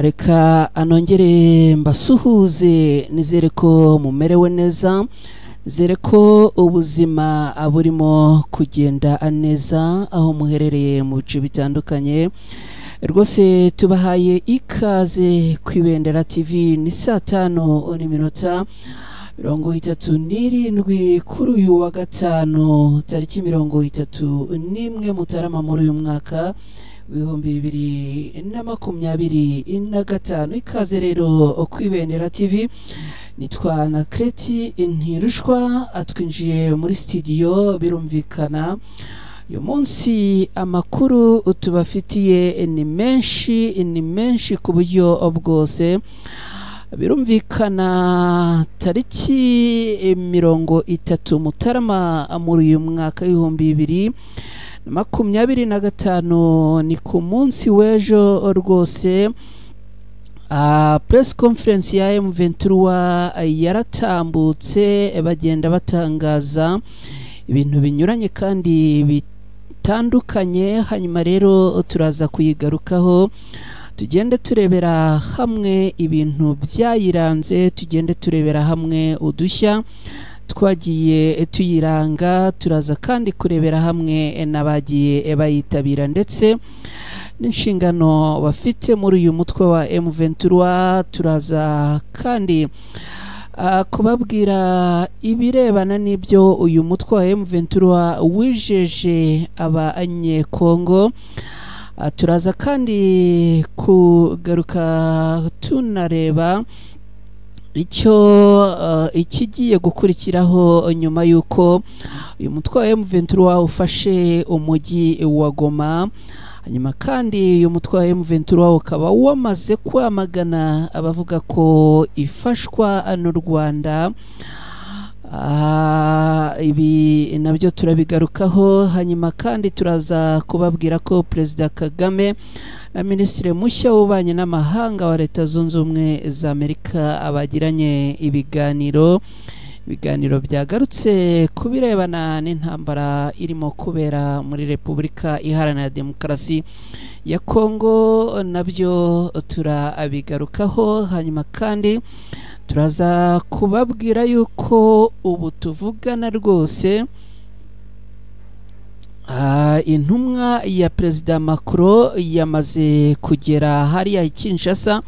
Reka anongere mbasuhuze, nizere ko mumerewe neza, nizere ko ubuzima burimo kugenda neza aho muherereye mu bice bitandukanye. Rwose tubahaye ikaze ku Ibendera TV. Ni saa 5:37 kuri uyu wa gatanu, tariki 31 Mutarama muri uyu mwaka 2025. Ikaze rero ku Ibendera TV. Nitwa na Kreti Ntirushwa, atwinjiye muri studio. Birumvikana uyu munsi amakuru tubafitiye ni menshi, ni menshi ku buryo bwose. Birumvikana tariki 30 Mutarama muri uyu mwaka 2025 ni ku munsi w'ejo rwose. Press conference ya M23 yaratambutse, bagenda batangaza ibintu binyuranye kandi bitandukanye. Hanyuma rero turaza kuyigarukaho, tugende turebera hamwe ibintu byayiranze, tugende turebera hamwe udushya twagiye tuyiranga. Turaza kandi kurebera hamwe n'abagiye bayitabira ndetse n'inshingano bafite muri uyu mutwe wa M23. Turaza kandi kubabwira ibirebana n'ibyo uyu mutwe wa M23 wijeje abanyekongo. Turaza kandi kugaruka tunareba icyo ikigiye gukurikiraho nyuma y'uko uyu mutwe wa M23 ufashe umujyi wa Goma. Hanyuma kandi uyu mutwe wa M23 ukaba wamaze kwamagana abavuga ko ifashwa n'u Rwanda. Ibi nabyo turabigarukaho. Hanyuma kandi turaza kubabwira ko Perezida Kagame na Minisitiri mushya w'ububanyi n'amahanga wa Leta Zunze Ubumwe za Amerika abagiranye ibiganiro byagarutse ku birebana n'intambara irimo kubera muri Repubulika Iharanira Demokarasi ya Kongo, nabyo turabigarukaho. Hanyuma kandi turaza kubabwira yuko ubu tuvugana rwose intumwa ya Perezida Macron yamaze kugera hariya i Kinshasa.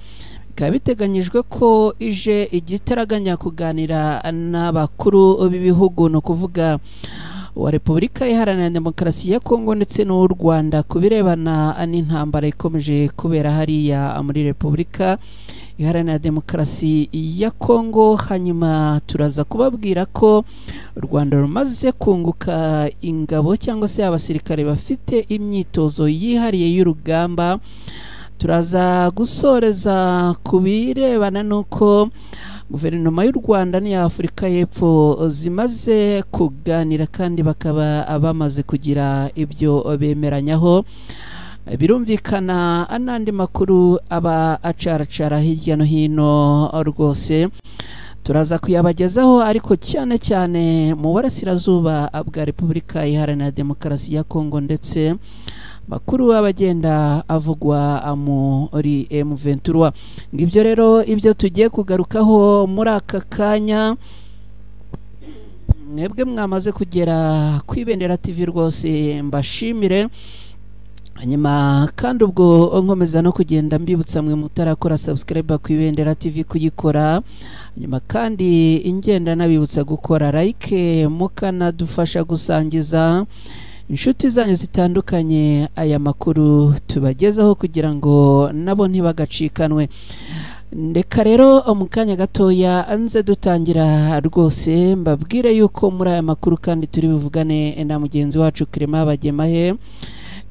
Bikaba biteganyijwe ko ije igitaraganya kuganira n'abakuru b'ibihugu, ni ukuvuga wa Repubulika Iharanira Demokarasi ya Kongo ndetse n'u Rwanda, ku birebana n'intambara ikomeje kubera hariya muri Repubulika Iharanira Demokarasi ya Kongo. Hanyuma turaza kubabwira ko u Rwanda rumaze kunguka ingabo cyangwa se abasirikare bafite imyitozo yihariye y'urugamba. Turaza gusoreza ku birebana n'uko guverinoma y'u Rwanda n'iya Afurika y'Epfo zimaze kuganira kandi bakaba bamaze kugira ibyo bemeranyaho. Birumvikana n'andi makuru aba acaracara hirya no hino rwose turaza kuyabagezaho, ariko cyane cyane mu burasirazuba bwa Repubulika Iharanira Demokarasi ya Kongo ndetse makuru abagenda avugwa muri M23. Ngibyo rero ibyo tugiye kugarukaho muri aka kanya. Mwebwe mwamaze kugera ku Ibendera TV rwose mbashimire. Hanyuma kandi ubwo nkomeza no kugenda mbibutsa mwe mutarakora subscribe ku Ibendera TV kuyikora. Hanyuma kandi ingenda nabibutsa gukora like, mukanadufasha gusangiza inshuti zanyu zitandukanye aya makuru tubagezaho kugira ngo nabo ntibagacikanwe. Ndeka rero mu kanya gatoya nze dutangira rwose mbabwire yuko muri aya makuru kandi turi buvugane na mugenzi wacu Clement Bagemahe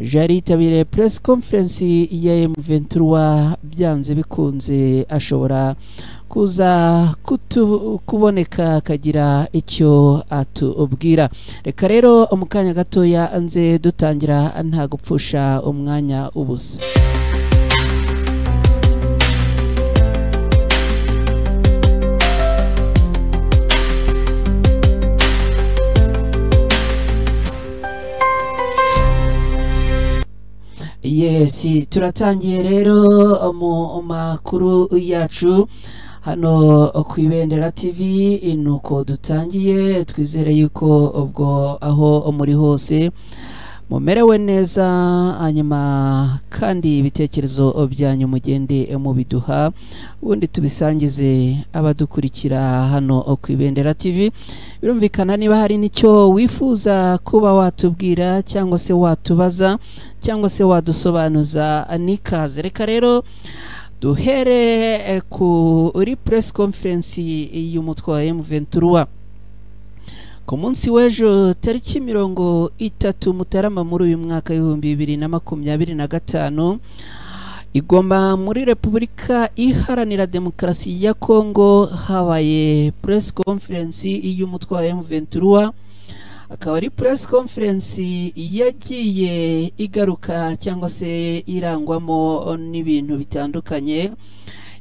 jari yitabiriye press conference ya M23. Byanze bikunze ashobora kuza kuboneka akagira icyo atubwira. Reka rero mu kanya gatoya nze dutangira nta gupfusha umwanya ubusa. Yes, turatangiye rero mu makuru yacu hano ku Ibendera TV. Nuko dutangiye, twizere yuko ubwo aho muri hose mumerewe neza, hanyuma kandi ibitekerezo byanyu mugende mubiduha, ubundi tubisangize abadukurikira hano ku Ibendera TV. Birumvikana, niba hari n'icyo wifuza kuba watubwira cyangwa se watubaza cyangwa se wadusobanuza, nikaze. Reka rero duhere kuri press conference y'umutwe wa M23 ku munsi w'ejo, tariki 30 Mutarama muri uyu mwaka w'2025, i Goma muri Repubulika Iharanira Demokarasi ya Kongo. Habaye press conference y'umutwe wa M23, akaba ari press conference yagiye igaruka cyangwa se irangwamo n'ibintu bitandukanye,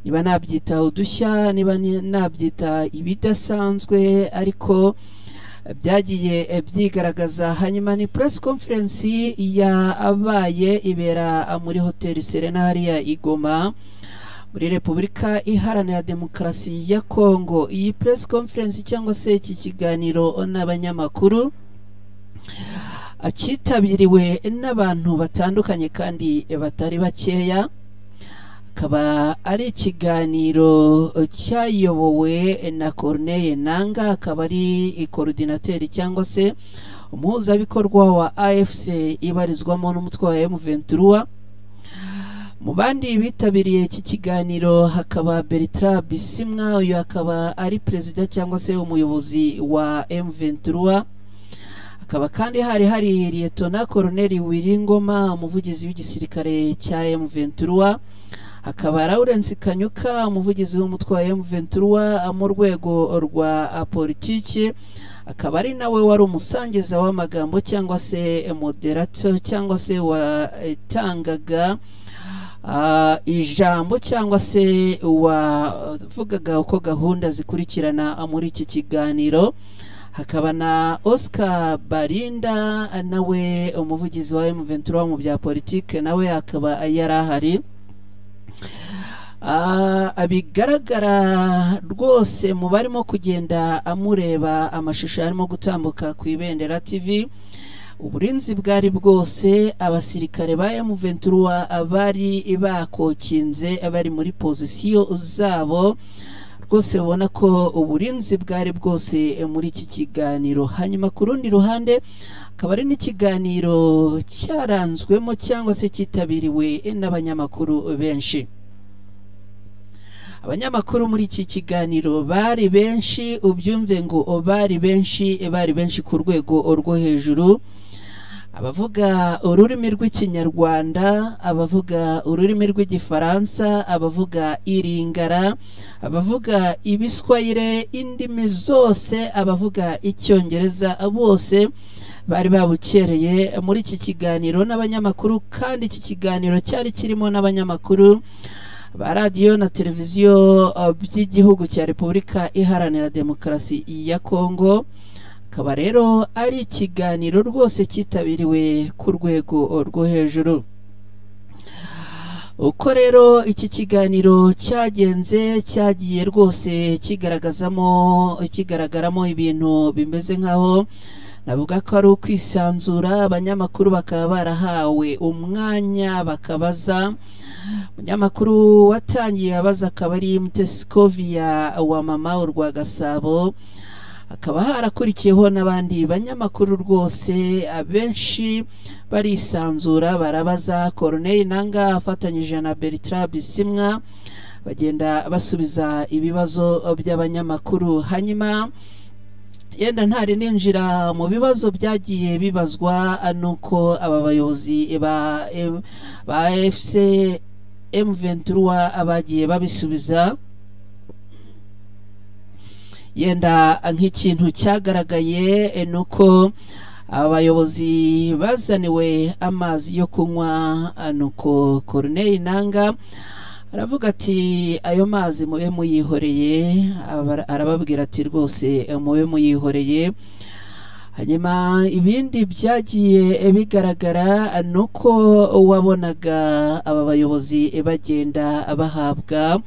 niba nabyita udushya, niba nabyita ibidasanzwe, ariko byagiye byigaragaza. Hanyuma ni press conference yabaye ibera muri Hoteli Serena hariya i Goma muri Repubulika Iharanira Demokarasi ya Kongo. Iyi press conference cyangwa se iki kiganiro n'abanyamakuru cyitabiriwe n'abantu batandukanye kandi batari bakeya, akaba ari ikiganiro cyayobowe na Corneille Nanga, akaba ari coordinateur cyangwa se umuhuzabikorwa wa AFC ibarizwamo n'umutwe wa M23. Mu bandi bitabiriye iki kiganiro hakaba Bertrand Bisimwa, uyu akaba ari perezida cyangwa se umuyobozi wa M23. Hakaba kandi hari Lieutenant Colonel Willy Ngoma, umuvugizi w'igisirikare cya M23, hakaba Lawrence Kanyuka, umuvugizi w'umutwe wa M23 mu rwego rwa politiki, akaba ari nawe wari umusangiza w'amagambo cyangwa se moderator cyangwa se watangaga ijambo cyangwa se wavugaga uko gahunda zikurikirana muri iki kiganiro. Hakaba na Oscar Barinda, nawe umuvugizi wa M23 mu bya politike, nawe akaba yari ahari. Bigaragara rwose mu barimo kugenda amureba amashusho arimo gutambuka ku Ibendera TV, uburinzi bwari bwose. Abasirikare ba M23 bari bakokinze, bari muri pozisiyo zabo rwose, ubona ko uburinzi bwari bwose muri iki kiganiro. Hanyuma ku rundi ruhande akaba ari n'ikiganiro cyaranzwemo cyangwa se cyitabiriwe n'abanyamakuru benshi. Abanyamakuru muri iki kiganiro bari benshi, ubyumve ngo bari benshi, bari benshi ku rwego rwo hejuru: abavuga ururimi rw'Ikinyarwanda, abavuga ururimi rw'Igifaransa, abavuga Iringara, abavuga Ibiswayire, indimi zose, abavuga Icyongereza, bose bari babukereye muri iki kiganiro n'abanyamakuru. Kandi iki kiganiro cyari kirimo n'abanyamakuru ba radiyo na televiziyo by'igihugu cya Repubulika Iharanira Demokarasi ya Kongo. Akaba rero ari ikiganiro rwose cyitabiriwe ku rwego rwo hejuru. Uko rero iki kiganiro cyagenze, cyagiye rwose kigaragazamo kigaragaramo ibintu bimeze nkaho navuga ko ari ukwisanzura, abanyamakuru bakaba barahawe umwanya bakabaza. Umunyamakuru watangiye abaza akaba ari Mutesi Scovia wa Mama urwa Gasabo, hakaba harakurikiyeho n'abandi banyamakuru. Rwose abenshi barisanzura barabaza. Corneille Nanga afatanyije na Bertrand Bisimwa bagenda basubiza ibibazo by'abanyamakuru. Hanyuma yenda ntari ninjira mu bibazo byagiye bibazwa, nuko aba bayobozi ba AFC M23 abagiye babisubiza, yenda nk'ikintu cyagaragaye nuko abayobozi bazaniwe amazi yo kunywa, nuko Corneille Nanga aravuga ati: "Ayo mazi mube muyihoreye." Arababwira ati: "Rwose mube muyihoreye." Hanyuma ibindi byagiye bigaragara nuko wabonaga aba bayobozi bagenda bahabwa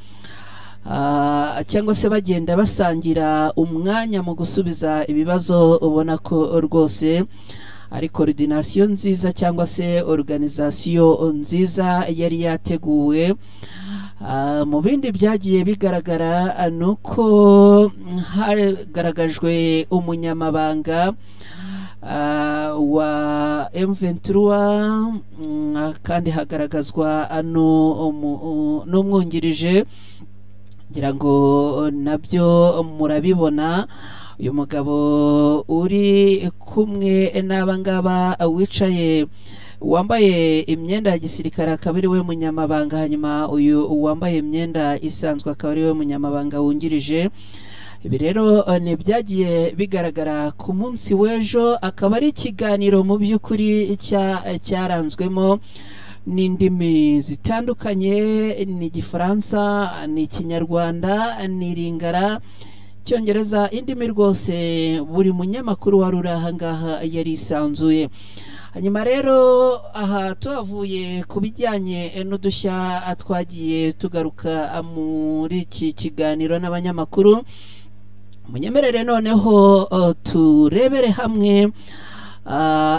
cyangwa se bagenda basangira umwanya mu gusubiza ibibazo, ubona ko rwose ari coordination nziza cyangwa se organisation nziza yari yateguwe. Mu bindi byagiye bigaragara nuko hagaragajwe umunyamabanga wa M23, kandi hagaragazwa n'umwungirije, ngira ngo nabyo murabibona. Uyu mugabo uri kumwe n'abangaba wicaye wambaye imyenda ya gisirikare akaba ari we munyamabanga, hanyuma uyu wambaye imyenda isanzwe akaba ari we munyamabanga wungirije. Ibi rero ni byagiye bigaragara ku munsi w'ejo, akaba ari ikiganiro mu by'ukuri cyaranzwemo n'indimi zitandukanye, ni Igifaransa, ni Ikinyarwanda, ni Lingala, Icyongereza, indimi rwose buri munyamakuru wari uri aha ngaha yari isanzuye. Hanyuma rero aha tuhavuye ku bijyanye n'udushya twagiye tugaruka muri iki kiganiro n'abanyamakuru, munyemerere noneho turebere hamwe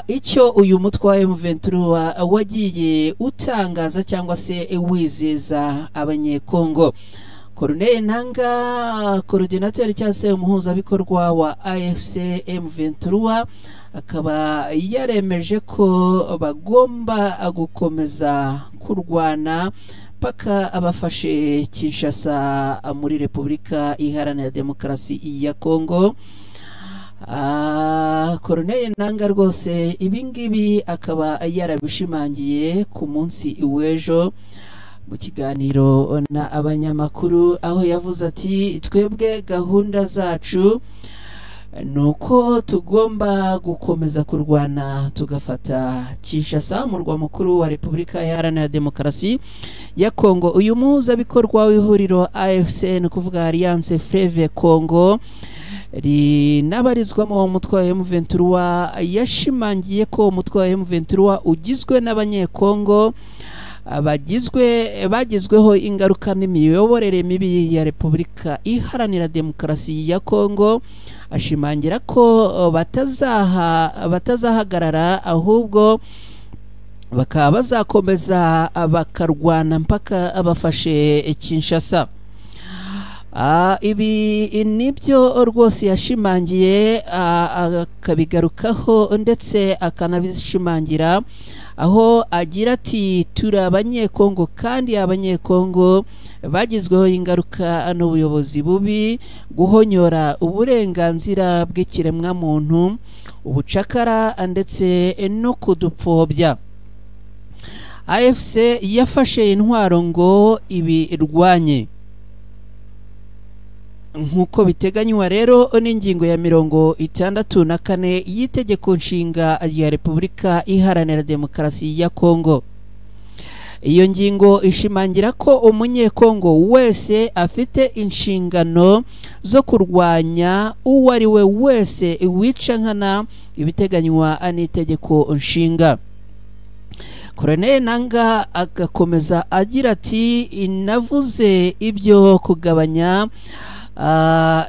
icyo uyu mutwe wa M23 wagiye utangaza cyangwa se wizeza Abanyekongo. Corneille Nangaa, coordinateur cyangwa se umuhuzabikorwa wa AFC M23, akaba yaremeje ko bagomba gukomeza kurwana paka abafashe Kinshasa muri Repubulika Iharanira Demokarasi ya Kongo. Corneille Nangaa rwose ibingibi akaba yarabishimangiye ku munsi w'ejo mu kiganiro na abanyamakuru, aho yavuze ati twebwe gahunda zacu nuko tugomba gukomeza kurwana tugafata Kinshasa, umurwa mukuru wa Repubulika Iharanira Demokarasi ya Kongo. Uyu muhuzabikorwa w'ihuriro AFC, ni kuvuga Alliance Fleuve Congo, rinabarizwamo umutwe wa M23, yashimangiye ko umutwe wa M23 ugizwe n'Abanyekongo bagizweho ingaruka n'imiyoborere mibi ya Repubulika Iharanira Demokarasi ya Kongo. Ashimangira ko batazahagarara, ahubwo bakaba bazakomeza bakarwana mpaka abafashe Kinshasa. Ibi nibyo rwose yashimangiye, akabigarukaho ndetse akanabishimangira, aho agira ati turi Abanyekongo kandi Abanyekongo bagizweho ingaruka n'ubuyobozi bubi, guhonyora uburenganzira bw'ikiremwamuntu, ubucakara ndetse no kudupfobya. AFC yafashe intwaro ngo ibirwanye nk'uko biteganywa rero n'ingingo ya 64 y'itegeko nshinga ya Repubulika Iharanira Demokarasi ya Kongo. Iyo ngingo ishimangira ko Umunyekongo wese afite inshingano zo kurwanya uwo ari we wese wica nkana ibiteganywa n'itegeko nshinga. Corneille Nangaa agakomeza agira ati navuze ibyo kugabanya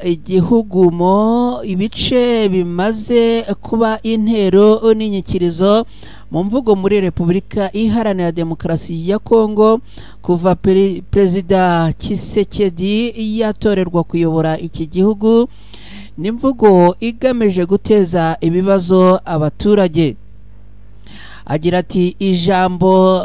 igihugumo ibice bimaze kuba intero n'inyikirizo mu mvugo muri Repubulika Iharanira Demokarasi ya Kongo kuva Perezida Tshisekedi yatorerwa kuyobora iki gihugu, n'imvugo igamije guteza ibibazo abaturage. Agira ati ijambo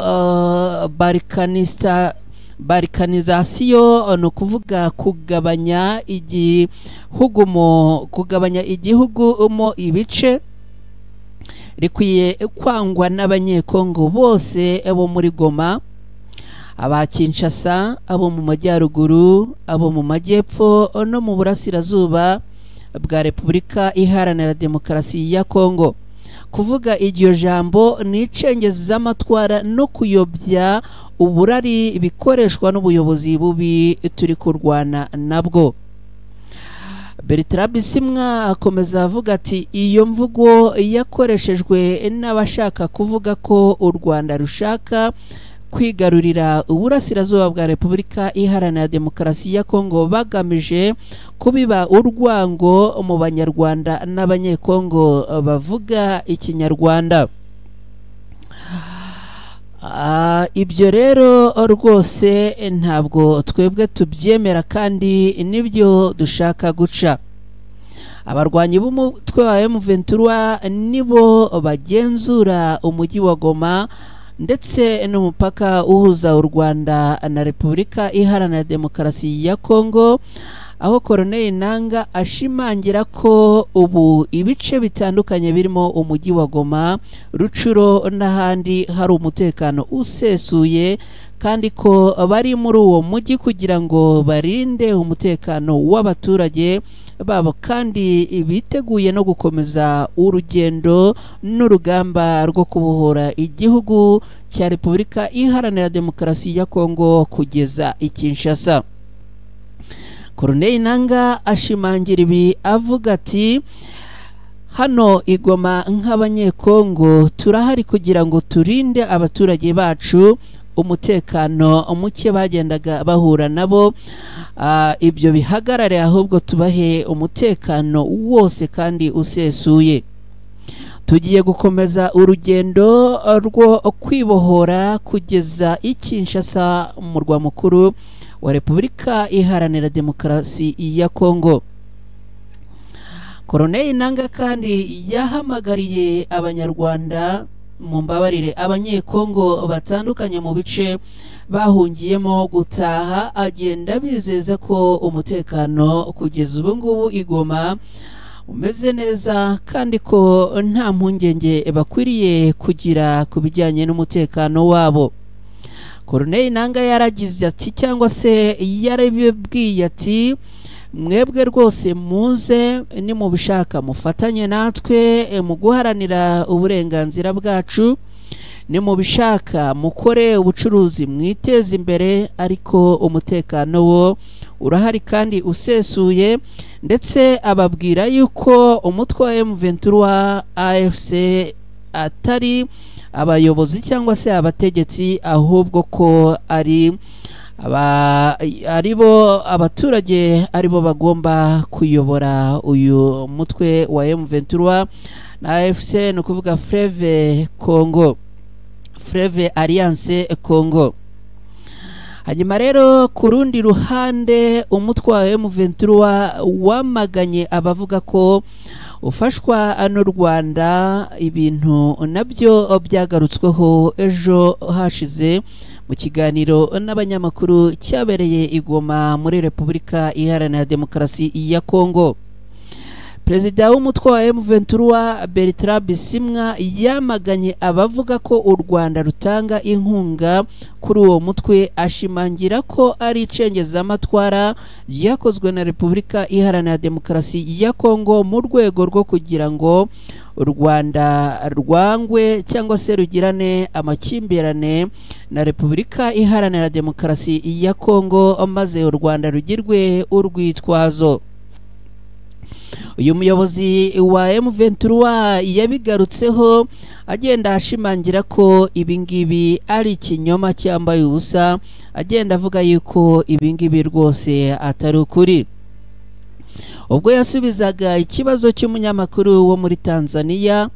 balkanizasiyo ni ukuvuga kugabanya igihugu, kugabanya igihugu mo ibice, rikwiye kwangwa n'Abanyekongo bose abo muri Goma, aba Kinshasa, abo mu majyaruguru, abo mu majyepfo no mu burasirazuba bwa Repubulika Iharanira Demokarasi ya Kongo. Kuvuga iryo jambo ni icengezamatwara no kuyobya uburari bikoreshwa n'ubuyobozi bubi turi kurwana nabwo. Bertrand Bisimwa akomeza avuga ati iyo mvugo yakoreshejwe n'abashaka kuvuga ko u Rwanda rushaka kwigarurira uburasirazuba bwa Repubulika Iharanira Demokarasi ya Kongo, bagamije kubiba urwango mu Banyarwanda n'Abanyekongo bavuga Ikinyarwanda. Ibyo rero rwose ntabwo twebwe tubyemera kandi nibyo dushaka guca. Abarwanyi b'umutwe wa M23 nibo bagenzura umujyi wa Goma ndetse n'umupaka uhuza u Rwanda na Repubulika Iharanira Demokarasi ya Kongo, aho Corneille Nangaa ashimangira ko ubu ibice bitandukanye birimo umujyi wa Goma, Rucuro n'ahandi hari umutekano usesuye, kandi ko bari muri uwo mujyi kugira ngo barinde umutekano w'abaturage babo, kandi biteguye no gukomeza urugendo n'urugamba rwo kubohora igihugu cya Repubulika Iharanira Demokarasi ya Kongo kugeza i Kinshasa. Corneille Nangaa ashimangira ibi avuga ati hano i Goma nk'Abanyekongo turahari kugira ngo turinde abaturage bacu umutekano muke bagendaga bahura nabo, ibyo bihagarare, ahubwo tubahe umutekano wose kandi usesuye. Tugiye gukomeza urugendo rwo kwibohora kugeza i Kinshasa, umurwa mukuru wa Repubulika Iharanira Demokarasi ya Kongo. Corneille Nangaa kandi yahamagariye Abanyarwanda, mumbabarire, Abanyekongo batandukanye mu bice bahungiyemo gutaha, agenda bizeza ko umutekano kugeza ubu ngubu i Goma umeze neza, kandi ko nta mpungenge bakwiriye kugira ku bijyanye n'umutekano wabo. Corneille Nangaa yaragize ati, cyangwa se yarabibwiye ati mwebwe rwose muze nimubishaka mufatanye natwe mu guharanira uburenganzira bwacu, nimubishaka mukore ubucuruzi mwiteze imbere, ariko umutekano wo urahari kandi usesuye. Ndetse ababwira yuko umutwe wa M23 AFC atari abayobozi cyangwa se abategetsi, ahubwo ko ari aribo abaturage aribo bagomba kuyobora uyu mutwe wa M23 na AFC, ni ukuvuga Fleuve Congo, Fleuve Alliance Congo. Hanyuma rero ku rundi ruhande umutwe wa M23 wamaganye abavuga ko ufashwa n'u Rwanda, ibintu nabyo byagarutsweho ejo hashize mu kiganiro n'abanyamakuru cyabereye i Goma muri Repubulika Iharanira Demokarasi ya Kongo. Perezida w'umutwe wa M23 Bertrand Bisimwa yamaganye abavuga ko u Rwanda rutanga inkunga kuri uwo mutwe, ashimangira ko ari icengezamatwara ryakozwe na Repubulika Iharanira Demokarasi ya Kongo mu rwego rwo kugira ngo u Rwanda rwangwe cyangwa se rugirane amakimbirane na Repubulika Iharanira Demokarasi ya Kongo, maze u Rwanda rugirwe urwitwazo. Uyu muyobozi wa M23 yabigarutseho agenda ashimangira ko ibingibi ari ikinyoma cyambaye ubusa, agenda avuga yuko ibingibi rwose atari ukuri. Ubwo yasubizaga ikibazo cy'umunyamakuru wo muri Tanzania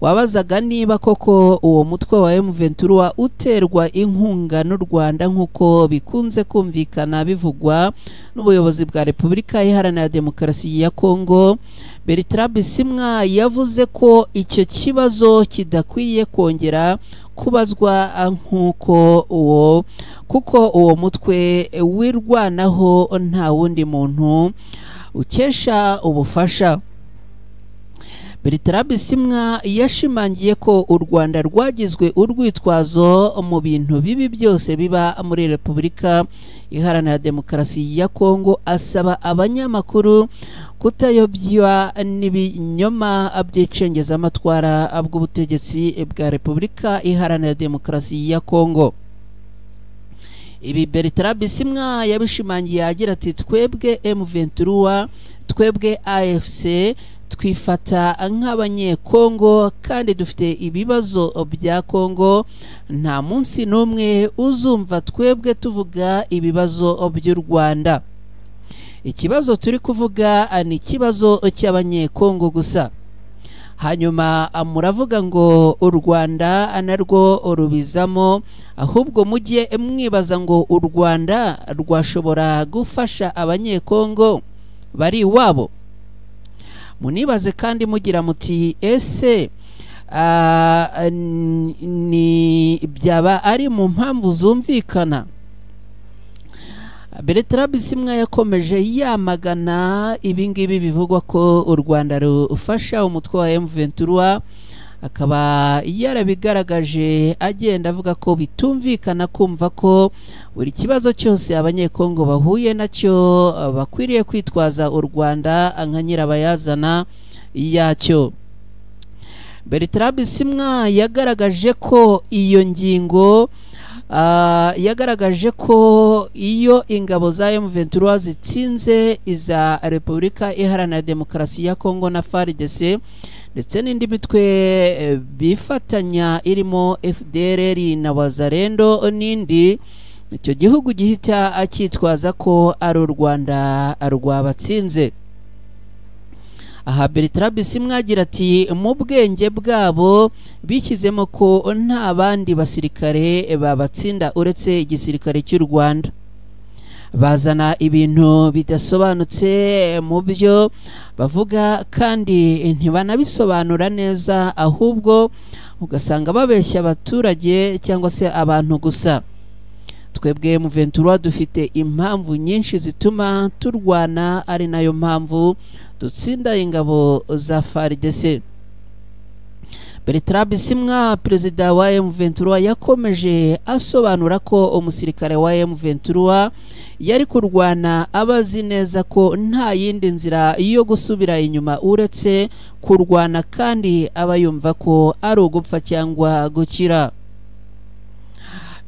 wabazaga niba koko uwo mutwe wa M23 uterwa inkunga n'u Rwanda nk'uko bikunze kumvikana bivugwa n'ubuyobozi bwa Repubulika Iharanira Demokarasi ya Kongo, Bertrand Bisimwa yavuze ko icyo kibazo kidakwiye kongera kubazwa nk'uko uwo, kuko uwo mutwe wirwanaho nta wundi muntu ukesha ubufasha. Bertrand Bisimwa yashimangiye ko u Rwanda rwagizwe urwitwazo mu bintu bibi byose biba muri Repubulika Iharanira Demokarasi ya Kongo, asaba abanyamakuru kutayobywa n'ibinyoma by'icengezamatwara bw'ubutegetsi bwa Repubulika Iharanira Demokarasi ya Kongo. Ibi Bertrand Bisimwa yabishimangiye agira ati twebwe M23, twebwe AFC twifata nk'abanyekongo kandi dufite ibibazo bya Kongo, nta munsi n'umwe uzumva twebwe tuvuga ibibazo by'u Rwanda. Ikibazo turi kuvuga ni ikibazo cy'abanyekongo gusa. Hanyuma muravuga ngo u Rwanda narwo rubizamo, ahubwo mujye mwibaza ngo u Rwanda rwashobora gufasha abanyekongo bari iwabo. Munibaze kandi mugira muti ese ni byaba ari mu mpamvu zumvikana. Bertrand Bisimwa yakomeje yamagana ibingibi bivugwa ko u Rwanda rufasha umutwe wa M23, akaba yarabigaragaje agenda avuga ko bitumvikana kumva ko buri kibazo cyose abanyekongo bahuye nacyo bakwiriye kwitwaza u Rwanda nka nyirabayazana yacyo. Bertrand Bisimwa yagaragaje ko iyo ngingo yagaragaje ko iyo ingabo za M23 zitsinze iza Repubulika Iharanira Demokarasi ya Kongo na FARDC ndetse n'indi mitwe bifatanya irimo FDLR na Wazalendo n'indi, icyo gihugu gihita akitwaza ko ari u Rwanda rwabatsinze. Aha Bertrand Bisimwa agira ati mu bwenge bwabo bishyizemo ko nta bandi basirikare babatsinda uretse igisirikare cy'u Rwanda. Bazana ibintu bidasobanutse mu byo bavuga kandi ntibanabisobanura neza, ahubwo ugasanga babeshya abaturage cyangwa se abantu gusa. Twebwe M23 dufite impamvu nyinshi zituma turwana, ari nayo mpamvu dutsinda ingabo za FARDC. Bertrand Bisimwa, perezida wa M23, yakomeje asobanura ko umusirikare wa M23 yari kurwana abazi neza ko nta yindi nzira yo gusubira inyuma uretse kurwana, kandi aba yumva ko ari ugupfa cyangwa gukira.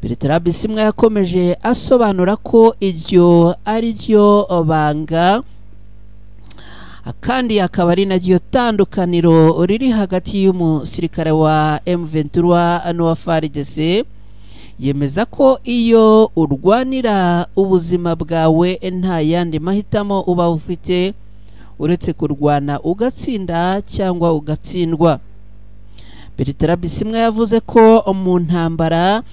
Bertrand Bisimwa yakomeje asobanura ko iryo ari ryo banga kandi akaba ari naryo tandukaniro riri hagati y'umusirikare wa M23 n'uwa FARDC. Yemeza ko iyo urwanira ubuzima bwawe nta yandi mahitamo uba ufite uretse kurwana ugatsinda cyangwa ugatsindwa. Bertrand Bisimwa yavuze ko mu ntambara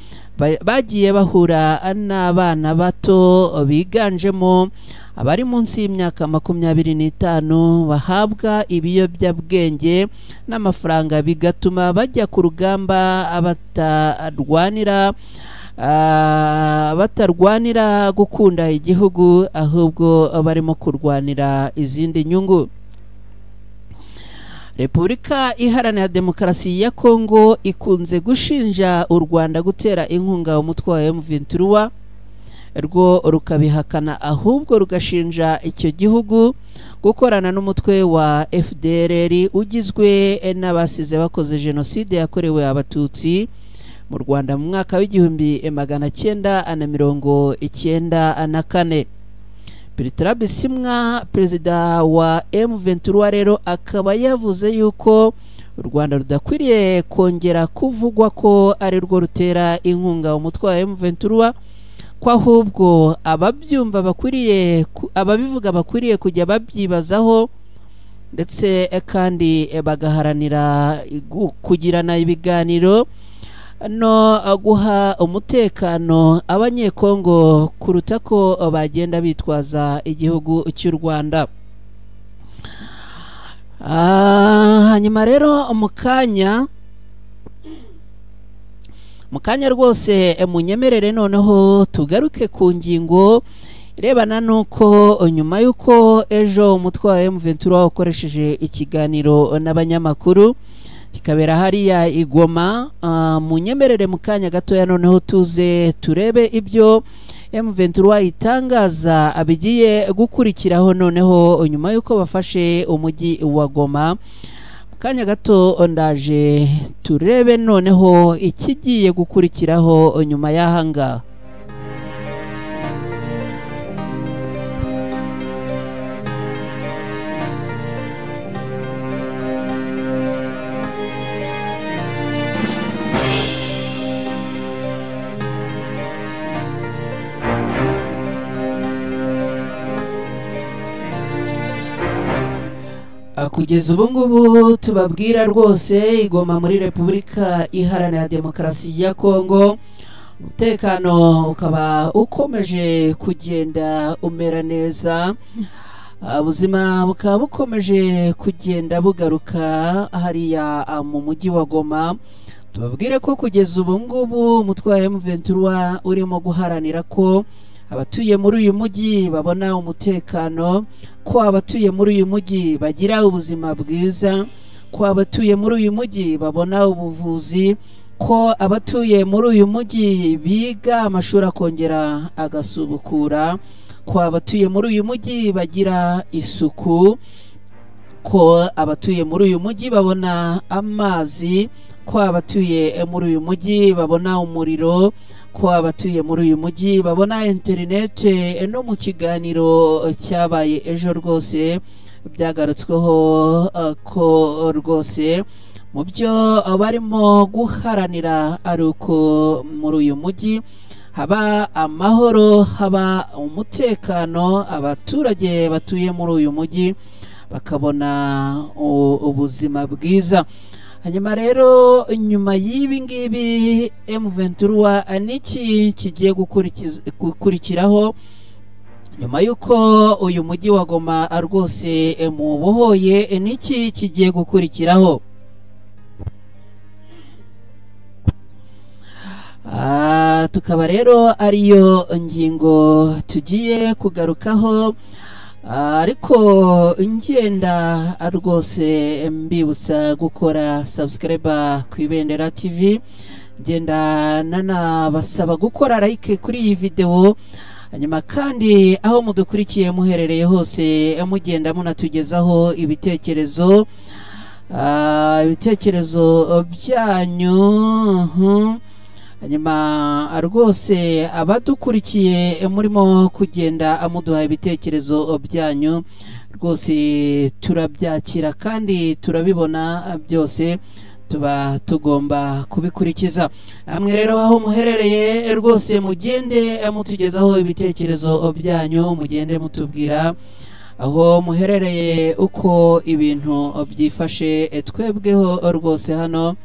bagiye bahura n'abana bato biganjemo abari munsi y'imyaka 25 bahabwa ibiyobyabwenge n'amafaranga, bigatuma bajya ku rugamba batarwanira gukunda igihugu, ahubwo barimo kurwanira izindi nyungu. Repubulika Iharanira Demokarasi ya Kongo ikunze gushinja u Rwanda gutera inkunga umutwe wa M23, rwo rukabihakana, ahubwo rugashinja icyo gihugu gukorana n'umutwe wa FDLR ugizwe n'abasize bakoze jenoside yakorewe abatutsi mu Rwanda mu mwaka w'1994. Bertrand Bisimwa, perezida wa M23 rero akaba yavuze yuko u Rwanda rudakwiriye kongera kuvugwa ko ari rwo rutera inkunga umutwe wa M23, ko ahubwo ababyumva bakwiriye, ababivuga bakwiriye kujya babyibazaho, ndetse kandi bagaharanira kugirana ibiganiro no guha umutekano abanyekongo kuruta ko bagenda bitwaza igihugu cy'u Rwanda. Hanyuma rero mu kanya rwose munyemerere noneho tugaruke ku ngingo irebana nuko nyuma y'uko ejo umutwe wa M23 ukoresheje ikiganiro n'abanyamakuru kikabera hariya i Goma, munyemerere mu kanya gatoya noneho tuze turebe ibyo M23 itangaza abigiye gukurikiraho noneho nyuma y'uko bafashe umujyi wa Goma. Kanya gato ndaje turebe noneho ikigiye gukurikiraho nyuma y'ahanga. Kugeza ubu ngubu tubabwira rwose igoma muri Repubulika Iharanira Demokarasi ya Kongo, umutekano ukaba ukomeje kugenda umera neza, ubuzima bukaba bukomeje kugenda bugaruka hariya mu mujyi wa Goma. Tubabwire ko kugeza ubu ngubu umutwe wa M23 urimo guharanira ko abatuye muri uyu mujyi babona umutekano, ko abatuye muri uyu mujyi bagira ubuzima bwiza, ko abatuye muri uyu mujyi babona ubuvuzi, ko abatuye muri uyu mujyi biga amashuri akongera agasubukura, ko abatuye muri uyu mujyi bagira isuku, ko abatuye muri uyu mujyi babona amazi, ko abatuye muri uyu mujyi babona umuriro, ko abatuye muri uyu mujyi babona interinete. No mu kiganiro cyabaye ejo rwose byagarutsweho ko rwose mu byo barimo guharanira ari uko muri uyu mujyi haba amahoro, haba umutekano, abaturage batuye muri uyu mujyi bakabona ubuzima bwiza. Hanyuma rero nyuma y'ibi ngibi M23 niki kigiye gukurikiraho nyuma yuko uyu mujyi wa Goma rwose mubohoye, niki kigiye gukurikiraho? Tukaba rero ariyo ngingo tugiye kugarukaho, ariko ngenda rwose mbibutsa gukora subscribe ku Ibendera TV, ngenda nanabasaba gukora like kuri iyi video, hanyuma kandi aho mudukurikiye muherereye hose mugenda munatugezaho ibitekerezo, ibitekerezo byanyu. Hanyuma rwose abadukurikiye murimo kugenda amuduha ibitekerezo byanyu rwose turabyakira kandi turabibona byose, tuba tugomba kubikurikiza. Namwe rero aho muherereye rwose mugende mutugezaho ibitekerezo byanyu, mugende mutubwira aho muherereye uko ibintu byifashe. Twebweho rwose hano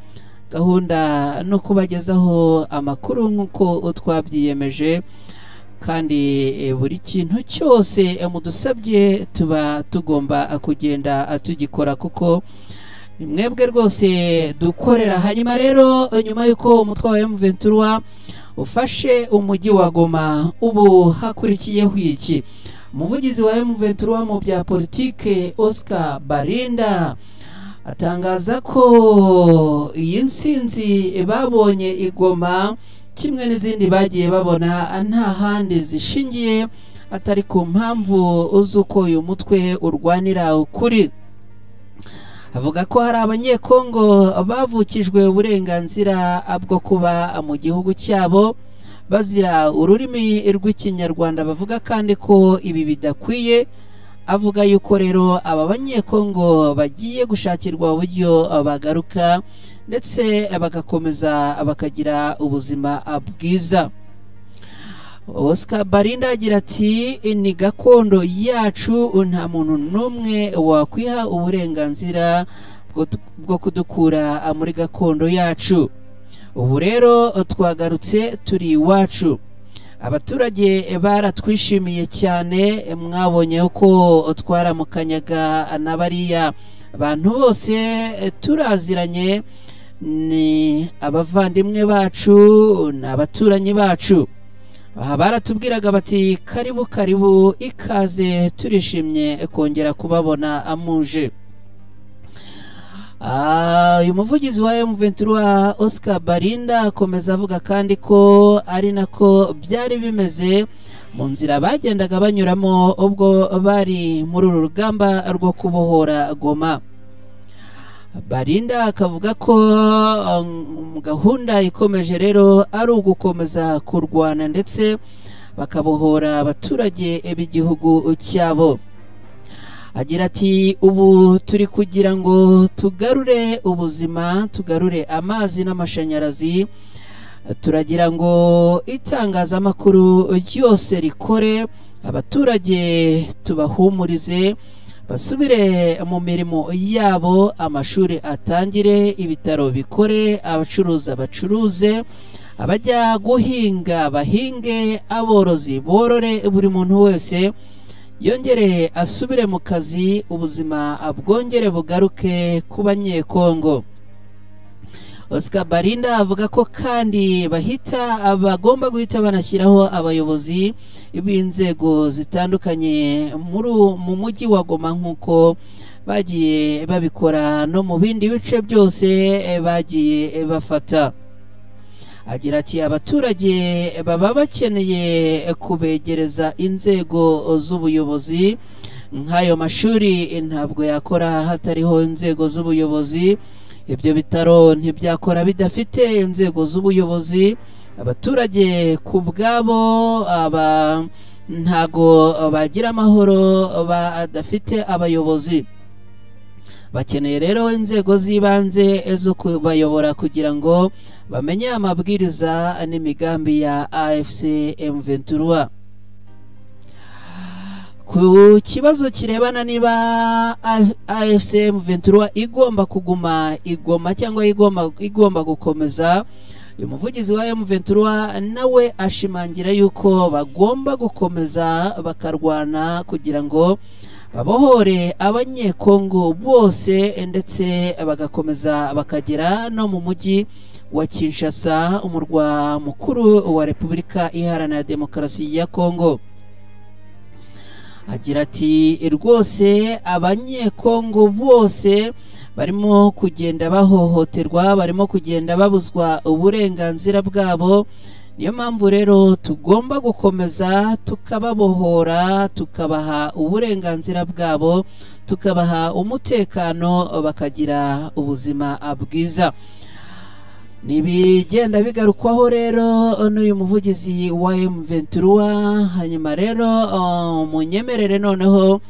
gahunda no kubagezaho amakuru nk'uko twabyiyemeje, kandi buri kintu cyose mudusabye tuba tugomba kugenda tugikora kuko ni mwebwe rwose dukorera. Hanyuma rero nyuma y'uko umutwe wa M23 ufashe umujyi wa Goma, ubu hakurikiyeho iki? Umuvugizi wa M23 mu bya politike Oscar Barinda atangaza ko iyi nsinzi babonye igoma kimwe n'izindi bagiye babona nta handi zishingiye atari ku mpamvu z'uko uyu mutwe urwanira ukuri. Avuga ko hari abanyekongo bavukijwe uburenganzira bwo kuba mu gihugu cyabo bazira ururimi rw'ikinyarwanda, bavuga kandi ko ibi bidakwiye. Avuga yuko rero aba banyekongo bagiye gushakirwa uburyo bagaruka ndetse bagakomeza bakagira ubuzima bwiza. Oscar Barinda agira ati ni gakondo yacu, nta muntu n'umwe wakwiha uburenganzira bwo kudukura muri gakondo yacu. Ubu rero twagarutse turi iwacu. Abaturage baratwishimiye cyane, mwabonye uko twaramukanyaga na bariya abantu bose turaziranye, ni abavandimwe bacu, ni abaturanyi bacu. Aha baratubwiraga bati karibu karibu, ikaze, turishimye kongera kubabona amuje. Uyu muvugizi wa M23 Oscar Barinda akomeza avuga kandi ko ari nako byari bimeze mu nzira bagendaga banyuramo ubwo bari muri uru rugamba rwo kubohora Goma. Barinda akavuga ko gahunda ikomeje rero ari ugukomeza kurwana ndetse bakabohora abaturage b'igihugu cyabo. Agira ati ubu turi kugira ngo tugarure ubuzima, tugarure amazi n'amashanyarazi, turagira ngo itangazamakuru ryose rikore, abaturage tubahumurize, basubire mu mirimo yabo, amashuri atangire, ibitaro bikore, abacuruza bacuruze, abajya guhinga bahinge, aborozi borore, buri muntu wese yongere asubire mu kazi, ubuzima bwongere bugaruke ku Banyekongo. Oscar Barinda avuga ko kandi bagomba guhita banashyiraho abayobozi b'inzego zitandukanye mu mujyi wa Goma nk'uko bagiye babikora no mu bindi bice byose bagiye bafata. Agira ati abaturage baba bakeneye kubegereza inzego z'ubuyobozi, nk'ayo mashuri ntabwo yakora hatariho inzego z'ubuyobozi, ibyo bitaro ntibyakora bidafite inzego z'ubuyobozi, abaturage ku bwabo ntago bagira amahoro badafite abayobozi. Bakeneye rero inzego z'ibanze zo kubayobora kugira ngo bamenye amabwiriza n'imigambi ya AFC M23. Ku kibazo kirebana niba AFC M23 igomba kuguma igoma cyangwa igomba gukomeza, uyu muvugizi wa M23 nawe ashimangira yuko bagomba gukomeza bakarwana kugira ngo babohore Abanyekongo bose, ndetse bagakomeza bakagera no mu mujyi wa Kinshasa, umurwa mukuru wa Repubulika Iharanira Demokarasi ya Kongo. Agira ati rwose Abanyekongo bose barimo kugenda bahohoterwa, barimo kugenda babuzwa uburenganzira bwabo, niyo mpamvu rero tugomba gukomeza tukababohora, tukabaha uburenganzira bwabo, tukabaha umutekano, bakagira ubuzima bwiza. Nibigenda bigarukwaho rero n'uyu muvugizi wa M23. Hanyuma rero munyemerere noneho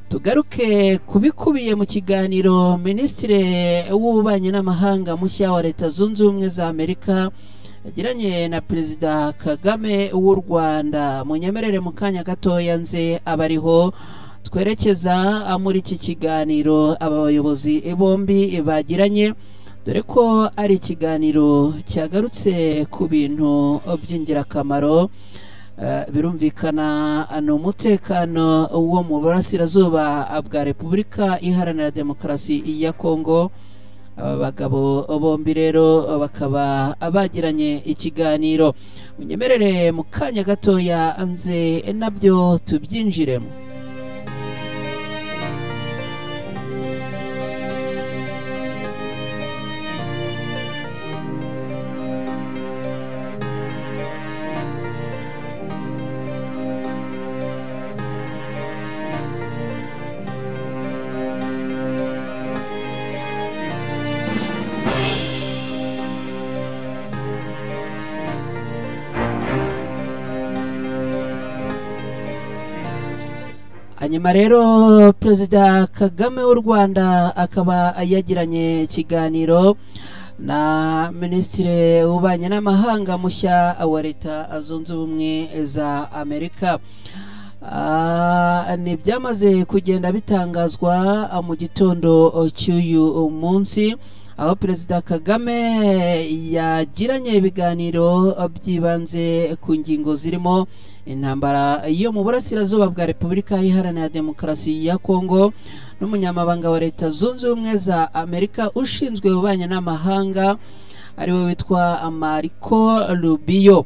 tugaruke kubikubiye mu kiganiro Minisitiri w'Ububanyi n'Amahanga mushya wa Leta Zunze Ubumwe za Amerika yagiranye na Perezida Kagame w'u Rwanda. Munyemerere mu kanya gatoya nze abariho twerekeza muri iki kiganiro aba bayobozi bombi bagiranye, dore ko ari ikiganiro cyagarutse ku bintu by'ingirakamaro. Birumvikana ni umutekano wo mu burasirazuba bwa Repubulika Iharanira Demokarasi ya Kongo. Aba bagabo bombi rero bakaba bagiranye ikiganiro. Munyemerere mu kanya gatoya nze nabyo tubyinjiremo. Hanyuma rero Perezida Kagame w'u Rwanda akaba yagiranye ikiganiro na Minisitiri w'Ububanyi n'Amahanga mushya wa Leta Zunze Ubumwe za Amerika. Ni byamaze kugenda bitangazwa mu gitondo cy'uyu munsi, aho Perezida Kagame yagiranye ibiganiro by'ibanze ku ngingo zirimo intambara yo mu burasirazuba bwa Repubulika Iharanira Demokarasi ya Kongo n'umunyamabanga wa Leta Zunze Ubumwe za Amerika ushinzwe ububanyi n'amahanga ariwe witwa Marco Rubio.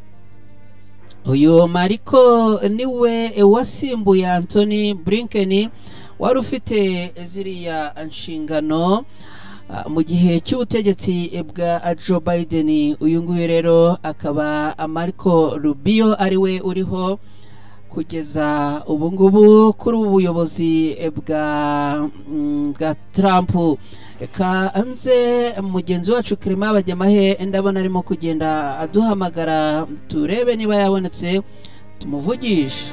Uyu Marco niwe wasimbuye Anthony Blinken wari ufite ziriya nshingano mu gihe cy'ubutegetsi bwa Joe Biden. Uyu nguyu rero akaba Marco Rubio ariwe uriho kugeza ubu ngubu kuri ubu buyobozi bwa Trump. Reka nze mugenzi wacu Clement Bajyamahe ndabona arimo kugenda aduhamagara, turebe niba yabonetse tumuvugishe.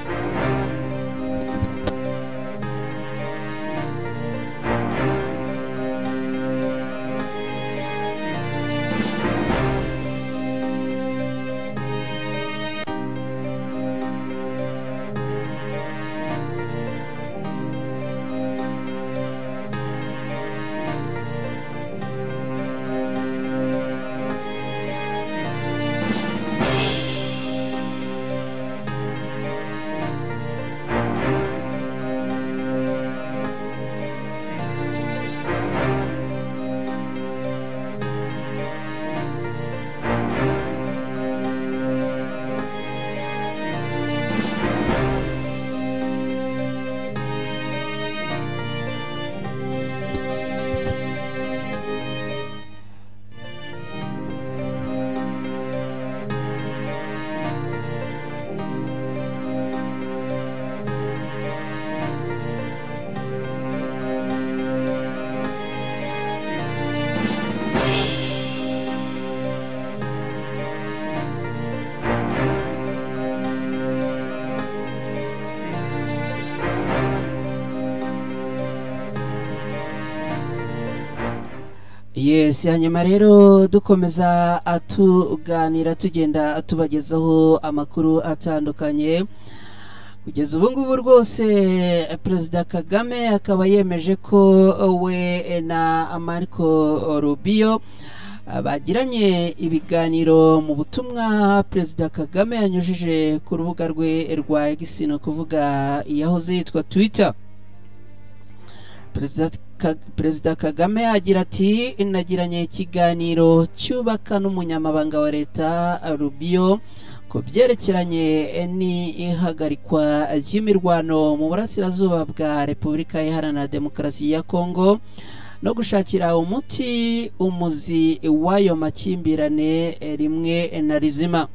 Yes, hanyuma rero dukomeza tuganira, tugenda tubagezaho amakuru atandukanye. Kugeza ubu ngubu rwose Perezida Kagame akaba yemeje ko we na Marco Rubio bagiranye ibiganiro. Mu butumwa Perezida Kagame yanyujije ku rubuga rwe rwa X, ni ukuvuga iyahoze yitwa Twitter, Perezida Kagame agira ati: "Nagiranye ikiganiro cyubaka n'umunyamabanga wa leta Rubio ku byerekeranye n'ihagarikwa ry'imirwano mu burasirazuba bwa Repubulika Iharanira Demokarasi ya Kongo no gushakira umuti umuzi w'ayo makimbirane rimwe na rizima."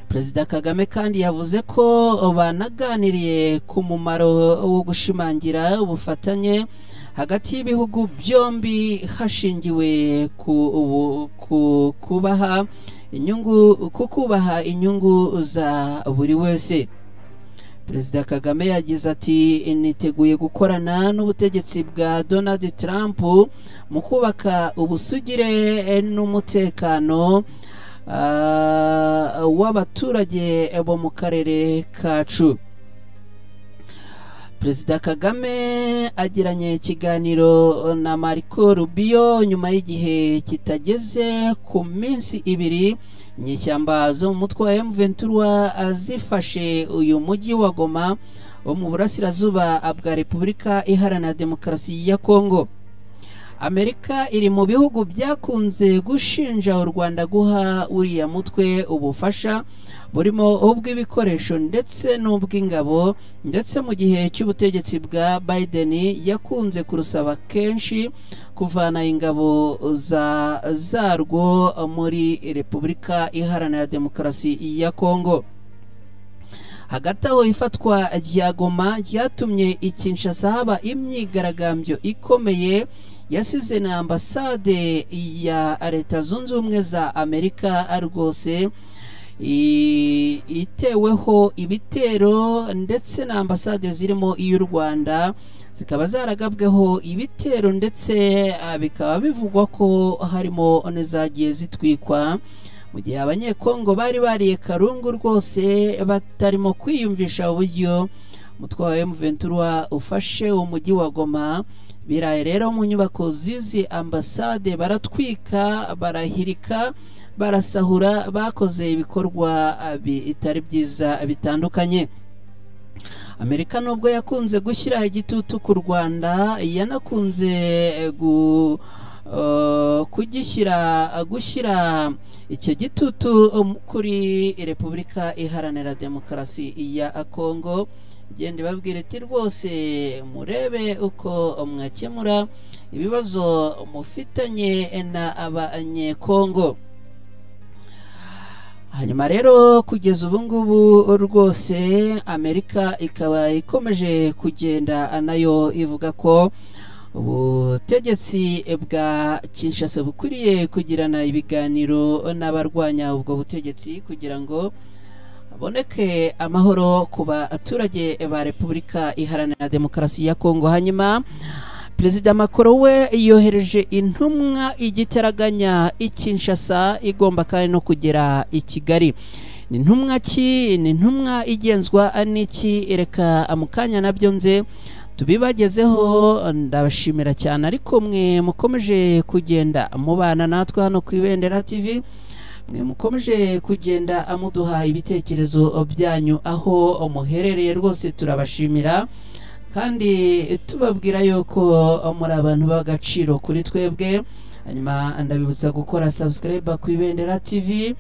Perezida Kagame kandi yavuze ko banaganiriye ku mumaro wo gushimangira ubufatanye hagati y'ibihugu byombi hashingiwe ku kubaha inyungu, ku kubaha inyungu za buri wese. Perezida Kagame yagize ati: "Niteguye gukorana n'ubutegetsi bwa Donald Trump mu kubaka ubusugire n'umutekano w'abaturage bo mu karere kacu." Perezida Kagame agiranye ikiganiro na Marco Rubio nyuma y'igihe kitageze ku minsi 2 inyeshyamba zo mu mutwe wa M23 zifashe uyu mujyi wa Goma wo mu burasirazuba bwa Repubulika Iharanira Demokarasi ya Kongo. Amerika iri mu bihugu byakunze gushinja u Rwanda guha uriya mutwe ubufasha burimo ubw'ibikoresho ndetse n'ubw'ingabo, ndetse mu gihe cy'ubutegetsi bwa Biden yakunze kurusaba kenshi kuvana ingabo zarwo muri Repubulika Iharanira Demokarasi ya Kongo. Hagati aho, ifatwa rya Goma ryatumye i Kinshasa haba imyigaragambyo ikomeye yasize na ambasade ya Leta Zunze Ubumwe za Amerika rwose iteweho ibitero, ndetse na ambasade zirimo iy'u Rwanda zikaba zaragabweho ibitero, ndetse bikaba bivugwa ko harimo n'izagiye zitwikwa, mu gihe Abanyekongo bari bariye karungu rwose batarimo kwiyumvisha uburyo umutwe wa M23 ufashe umujyi wa Goma. Biraye rero mu nyubako zizi ambasade baratwika, barahirika, barasahura, bakoze ibikorwa bitari byiza bitandukanye. Amerika nubwo yakunze gushyira igitutu ku Rwanda, yanakunze gushyira icyo gitutu kuri Repubulika Iharanira Demokarasi ya Kongo, igenda ibabwira iti: "Rwose murebe uko mwakemura ibibazo mufitanye na Abanyekongo." Hanyuma rero kugeza ubu ngubu rwose Amerika ikaba ikomeje kugenda nayo ivuga ko ubutegetsi bwa Kinshasa bukwiriye kugirana ibiganiro n'abarwanya ubwo butegetsi kugira ngo haboneke amahoro ku baturage ba Repubulika Iharanira Demokarasi ya Kongo. Hanyuma Perezida Macron we yohereje intumwa igitaraganya i Kinshasa, igomba kandi no kugera i Kigali. Ni intumwa ki? Ni intumwa igenzwa n'iki? Reka mu kanya nabyo nze tubibagezeho. Ndabashimira cyane ariko mwe mukomeje kugenda mubana natwe hano ku Ibendera TV, mwe mukomeje kugenda muduha ibitekerezo byanyu aho muherereye, rwose turabashimira kandi tubabwira yuko muri abantu b'agaciro kuri twebwe. Hanyuma ndabibutsa gukora subscribe ku Ibendera TV,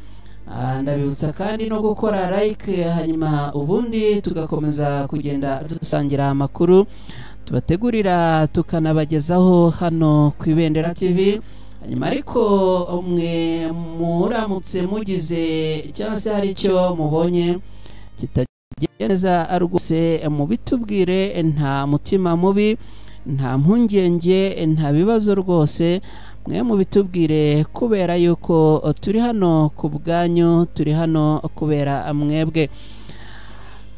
ndabibutsa kandi no gukora like, hanyuma ubundi tugakomeza kugenda dusangira amakuru tubategurira tukanabagezaho hano ku Ibendera TV. Hanyuma ariko mwe muramutse mugize cyangwa se hari icyo mubonye kitagenda neza, rwose mubitubwire, nta mutima mubi, nta mpungenge, nta bibazo, rwose mwe mubitubwire, kubera yuko turi hano ku bwanyu, turi hano kubera mwebwe.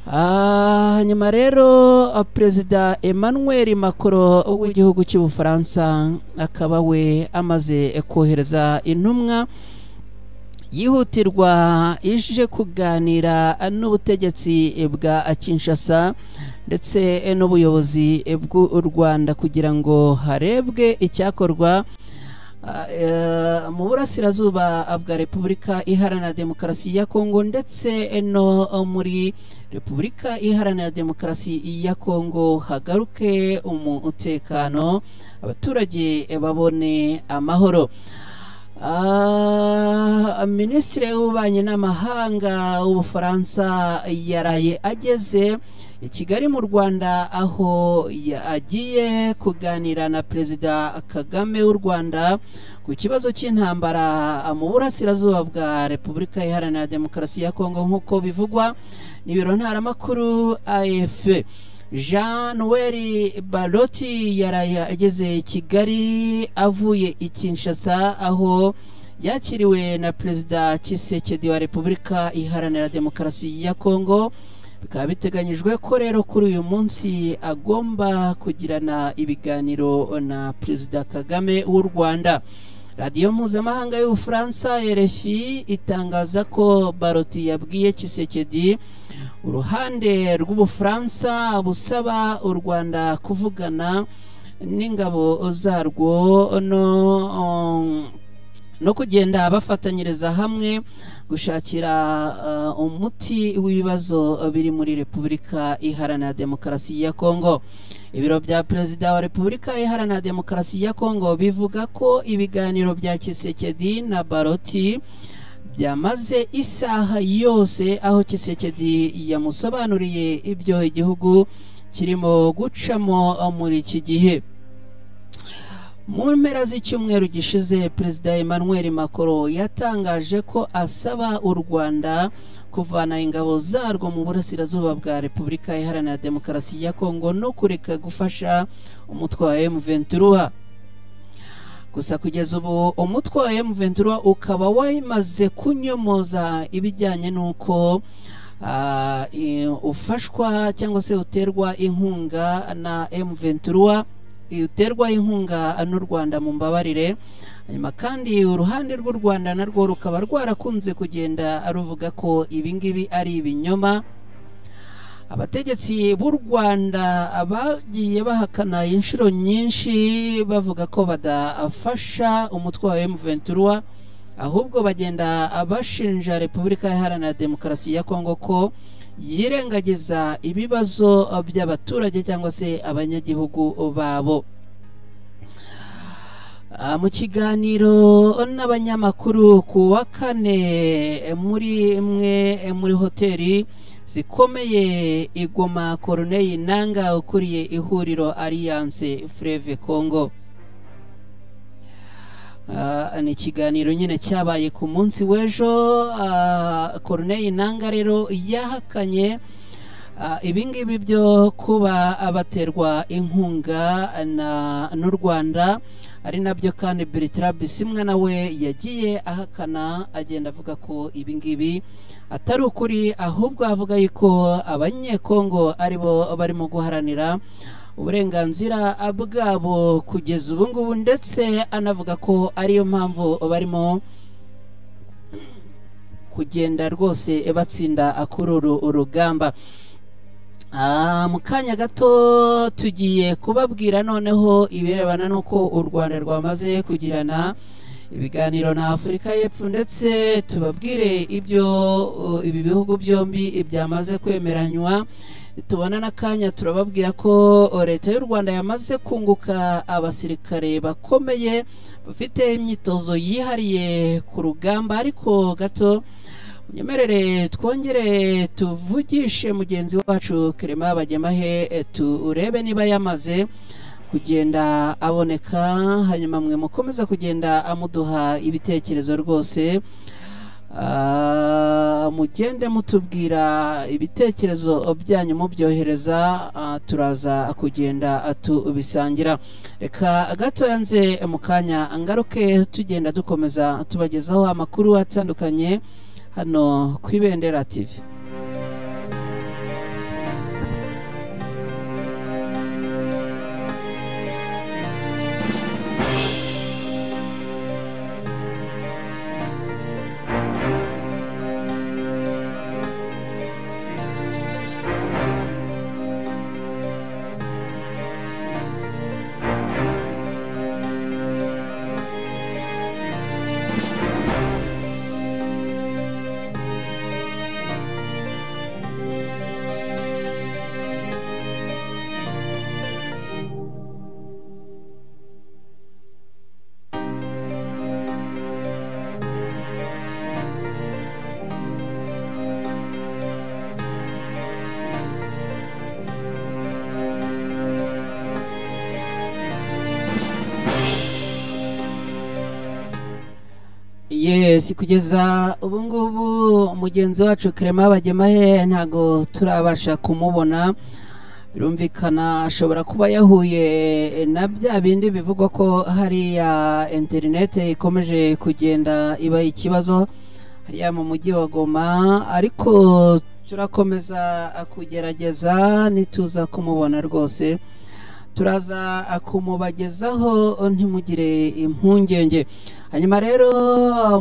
Hanyuma rero Perezida Emmanuel Macron w'igihugu cy'Ubufaransa akaba we amaze kohereza intumwa yihutirwa ije kuganira n'ubutegetsi bwa Kinshasa ndetse n'ubuyobozi bw'u Rwanda kugira ngo harebwe icyakorwa mu burasirazuba bwa Repubulika Iharanira Demokarasi ya Kongo ndetse no muri Repubulika Iharanira Demokarasi ya Kongo hagaruke umutekano, abaturage babone amahoro. Minisitiri w'ububanyi n'amahanga w'Ubufaransa yaraye ageze i Kigali mu Rwanda, aho agiye kuganira na Perezida Kagame w'u Rwanda ku kibazo cy'intambara mu burasirazuba bwa Repubulika Iharanira Demokarasi ya Kongo, nk'uko bivugwa n'ibiro ntaramakuru AFP. Jean Noel Barrot yaraye ageze i Kigali avuye i Kinshasa, aho yakiriwe na Perezida Tshisekedi wa Repubulika Iharanira Demokarasi ya Kongo. Bikaba biteganyijwe ko rero kuri uyu munsi agomba kugirana ibiganiro na Perezida Kagame w'u Rwanda. Radiyo mpuzamahanga y'Ubufaransa RFI itangaza ko Barrot yabwiye Tshisekedi uruhande rw'Ubufaransa busaba u Rwanda kuvugana n'ingabo zarwo no kugenda bafatanyiriza hamwe gushakira umuti w'ibibazo biri muri Repubulika Iharanira Demokarasi ya Kongo. Ibiro bya Perezida wa Repubulika Iharanira Demokarasi ya Kongo bivuga ko ibiganiro bya Tshisekedi na Barrot byamaze isaha yose, aho Tshisekedi yamusobanuriye ibyo igihugu kirimo gucamo muri iki gihe. Mu mpera z'icyumweru gishize, Perezida Emmanuel Macron yatangaje ko asaba u Rwanda kuvana ingabo zarwo mu burasirazuba bwa Repubulika Iharanira Demokarasi ya Kongo no kureka gufasha umutwe wa M23. Gusa kugeza ubu umutwe wa M23 ukaba wamaze kunyomoza ibijyanye n'uko ufashwa cyangwa se uterwa inkunga na M23, uterwa inkunga n'u Rwanda, mu mbabarire. Hanyuma kandi uruhande rw'u Rwanda narwo rukaba rwarakunze kugenda ruvuga ko ibingibi ari ibinyoma. Abategetsi b'u Rwanda bagiye bahakana inshuro nyinshi bavuga ko badafasha umutwe wa M23, ahubwo bagenda bashinja Repubulika Iharanira Demokarasi ya Kongo ko yirengagiza ibibazo by'abaturage cyangwa se abanyagihugu babo. Mu kiganiro n'abanyamakuru ku wa kane muri imwe muri hoteli zikomeye i Goma, Corneille Nangaa ukuriye ihuriro Alliance Fleuve Congo, ni ikiganiro nyine cyabaye ku munsi w'ejo. Corneille Nangaa rero yahakanye ibingibi byo kuba abaterwa inkunga n'u Rwanda, ari nabyo kandi Bertrand Bisimwa nawe yagiye ahakana, agenda avuga ko ibingibi atari ukuri, ahubwo avuga yuko abanyekongo aribo barimo guharanira uburenganzira bwabo kugeza ubu ngubu, ndetse anavuga ko ariyo mpamvu barimo kugenda rwose batsinda kuri uru rugamba. Mu kanya gato tugiye kubabwira noneho ibirebana n'uko u Rwanda rwamaze kugirana ibiganiro na Afurika y'Epfo, ndetse tubabwire ibyo ibi bihugu byombi byamaze kwemeranywa. Tubona n'akanya turababwira ko leta y'u Rwanda yamaze kunguka abasirikare bakomeye bafite imyitozo yihariye ku rugamba. Ariko gato munyemerere twongere tuvugishe mugenzi wacu Clement Bagemahe, turebe niba yamaze kugenda aboneka, hanyuma mwe mukomeza kugenda amuduha ibitekerezo rwose. Mugende mutubwira ibitekerezo byanyu mubyohereza, turaza kugenda tubisangira. Reka gatoya nze mu kanya ngaruke tugenda dukomeza tubagezaho amakuru atandukanye hano ku Ibendera TV. Yes, kugeza ubu ngubu mugenzi wacu Clement Bagemahe ntago turabasha kumubona. Birumvikana ashobora kuba yahuye na bya bindi bivugwa ko hariya interinete ikomeje kugenda iba ikibazo hariya mu mujyi wa Goma, ariko turakomeza kugerageza, nituza kumubona rwose turaza kumubagezaho, ntimugire impungenge. Hanyuma rero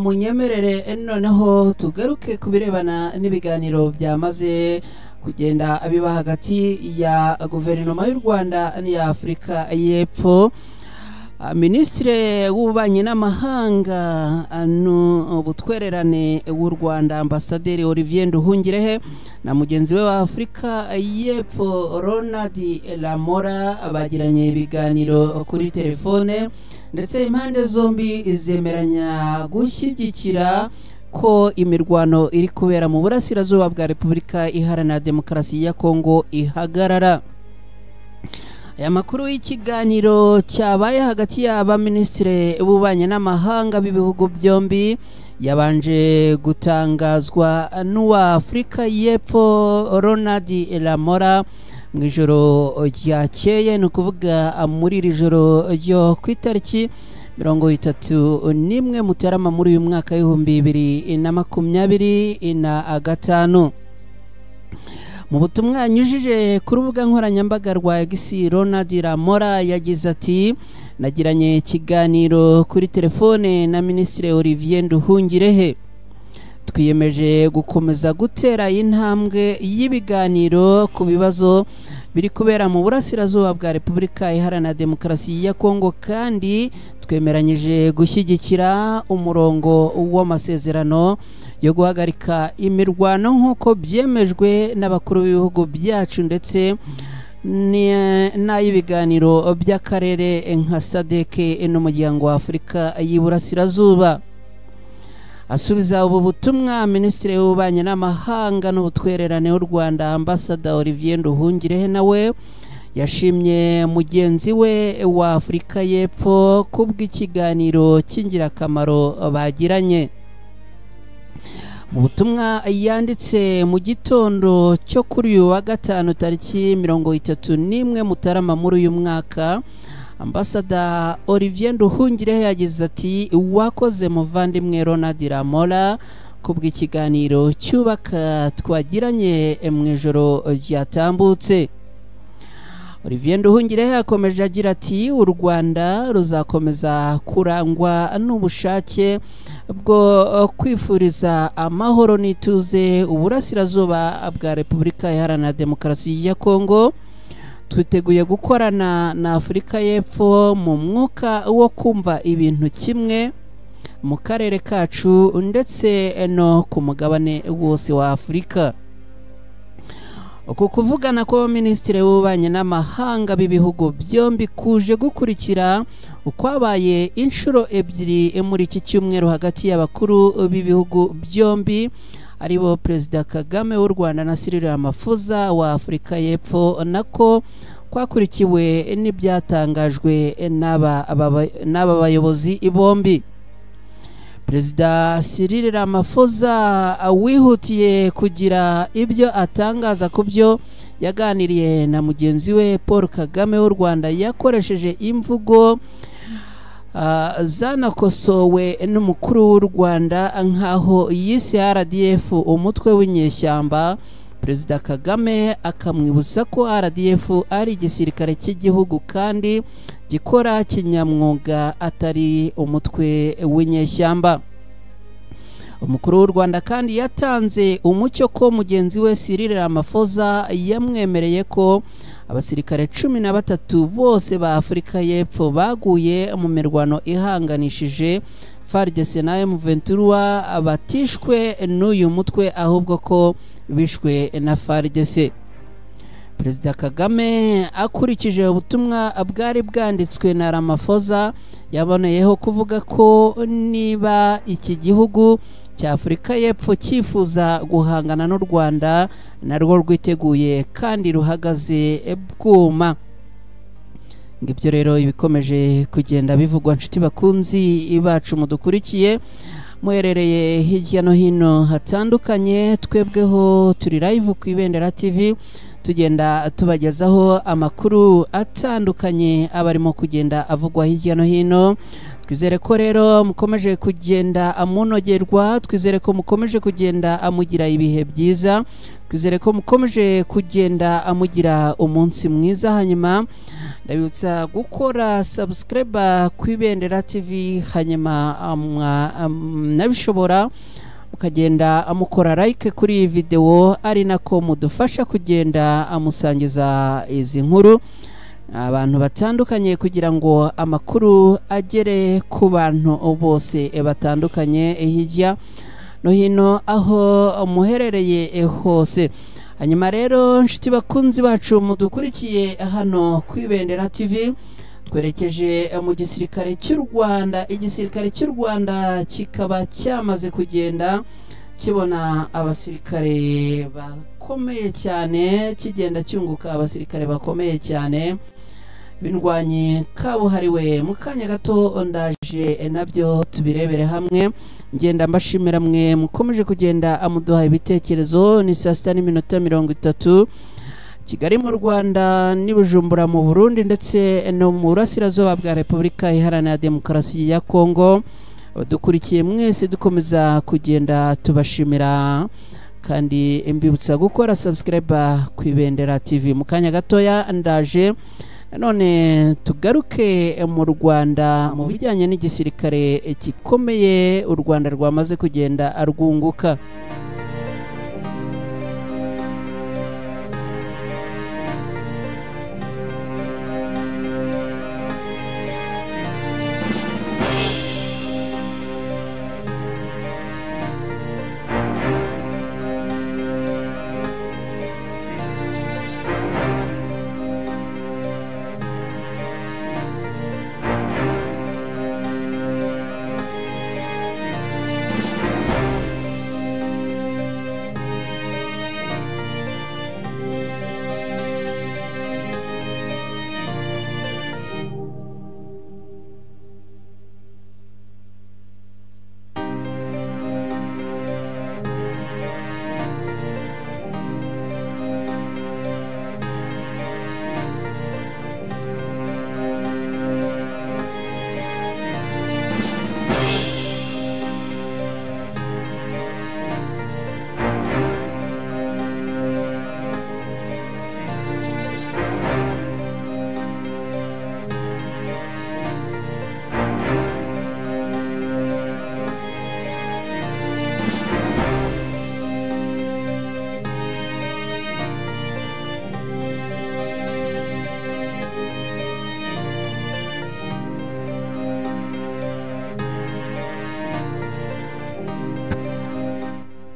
munyemerere noneho tugaruke ku birebana n'ibiganiro byamaze kugenda biba hagati ya guverinoma y'u Rwanda n'iya Afurika y'Epfo. Minisitiri w'ububanyi n'amahanga n'ubutwererane w'u Rwanda Ambasaderi Olivier Nduhungirehe na mugenzi we wa Afurika y'Epfo Ronald Lamola bagiranye ibiganiro kuri telefone, ndetse impande zombi zemeranya gushyigikira ko imirwano iri kubera mu burasirazuba bwa Repubulika Iharanira Demokarasi ya Kongo ihagarara. Aya makuru y'ikiganiro cyabaye hagati y'abaminisitiri b'ububanyi n'amahanga b'ibihugu byombi yabanje gutangazwa n'uwa Afurika y'Epfo Ronald Lamola mu ijoro ryakeye, ni ukuvuga muri iri joro ryo ku itariki 31 Mutarama muri uyu mwaka 2025. Mu butumwa yanyujije ku rubuga nkoranyambaga rwa X, Ronald Lamola yagize ati: nagiranye ikiganiro kuri telefone na Minisitiri Olivier Nduhungirehe, twiyemeje gukomeza gutera intambwe y'ibiganiro ku bibazo biri kubera mu burasirazuba bwa Repubulika Iharanira Demokarasi ya Kongo, kandi twemeranyije gushyigikira umurongo w'amasezerano yo guhagarika imirwano nk'uko byemejwe n'abakuru b'ibihugu byacu, ndetse n'ay'ibiganiro by'akarere nka SADC n'umuryango wa Afurika y'Iburasirazuba. Asubiza ubu butumwa, Minisitiri w'Ububanyi n'Amahanga n'Ubutwererane w'u Rwanda Ambassador Olivier Nduhungirehe nawe yashimye mugenzi we wa Afurika y'Epfo kubw'ikiganiro cy'ingirakamaro bagiranye. Mu butumwa yanditse mu gitondo cyo kuri uyu wa gatanu tariki 31 Mutarama muri uyu mwaka, Ambassador Olivier Nduhungirehe yagize ati: wakoze muvandimwe Ronald Lamola kubw'ikiganiro cyubaka twagiranye mu ijoro ryatambutse. Olivier Nduhungirehe yakomeje agira ati: u Rwanda ruzakomeza kurangwa n'ubushake bwo kwifuriza amahoro n'ituze uburasirazuba bwa Repubulika Iharanira Demokarasi ya Kongo. Twiteguye gukorana na Afurika y'Epfo mu mwuka wo kumva ibintu kimwe mu karere kacu ndetse no ku mugabane wose wa Afurika. Uku kuvugana kw'abaminisitiri b'ububanyi n'amahanga b'ibihugu byombi kuje gukurikira ukwabaye inshuro ebyiri muri iki cyumweru hagati y'abakuru b'ibihugu byombi, aribo Perezida Kagame w'u Rwanda na Cyril Ramaphosa wa Afurika y'Epfo, nako kwakurikiwe n'ibyatangajwe n'aba bayobozi bombi. Perezida Cyril Ramaphosa wihutiye kugira ibyo atangaza ku byo yaganiriye na mugenzi we Paul Kagame w'u Rwanda, yakoresheje imvugo zanakosowe n'umukuru w'u Rwanda nkaho yise RDF umutwe w'inyeshyamba. Perezida Kagame akamwibutsa ko RDF ari igisirikare cy'igihugu kandi gikora kinyamwuga, atari umutwe w'inyeshyamba. Umukuru w'u Rwanda kandi yatanze umucyo ko mugenzi we Cyril Ramaphosa yamwemereye ko abasirikare 13 bose ba Afurika y'Epfo baguye mu mirwano ihanganishije FARDC na M23 batishwe n'uyu mutwe, ahubwo ko bishwe na FARDC. Perezida Kagame akurikije ubutumwa bwari bwanditswe na Ramaphosa yaboneyeho kuvuga ko niba iki gihugu cya Afurika y'Epfo cyifuza guhangana n'u Rwanda narwo rwiteguye kandi ruhagaze bwuma. Ngibyo rero ibikomeje kugenda bivugwa, nshuti bakunzi bacu mudukurikiye. Muherereye hirya no hino hatandukanye, twebweho turi live ku Ibendera TV, tugenda tubagezaho amakuru atandukanye abarimo kugenda avugwa hirya no hino. Twizere ko rero mukomeje kugenda amunogerwa, twizere ko mukomeje kugenda amugira ibihe byiza, twizere ko mukomeje kugenda amugira umunsi mwiza. Hanyuma ndabibutsa gukora subscribe ku Ibendera TV, hanyuma nabishobora mukagenda amukora like kuri iyi video, ari nako mudufasha kugenda amusangiza izi nkuru abantu batandukanye, kugira ngo amakuru agere ku bantu bose batandukanye hirya no hino aho muherereye hose. Hanyuma rero nshuti bakunzi bacu mudukurikiye hano ku Ibendera TV, twerekeje mu gisirikare cy'u Rwanda. Igisirikare cy'u Rwanda kikaba cyamaze kugenda kibona abasirikare bakomeye cyane, kigenda cyunguka abasirikare bakomeye cyane bindwanye kabuhariwe. Mu kanya gato ndaje nabyo tubirebere hamwe. Ngenda mbashimira mwe mukomeje kugenda amuduha ibitekerezo. Ni saa 6:30 Kigali mu Rwanda, ni Bujumbura mu Burundi, ndetse no mu Burasirazuba bwa Repubulika Iharanira Demokarasi ya Kongo. Abadukurikiye mwese dukomeza kugenda tubashimira, kandi mbibutsa gukora subscribe ku Ibendera TV. Mu kanya gatoya ndaje none tugaruke mu Rwanda mu bijyanye n'igisirikare gikomeye u Rwanda rwamaze kugenda arwunguka.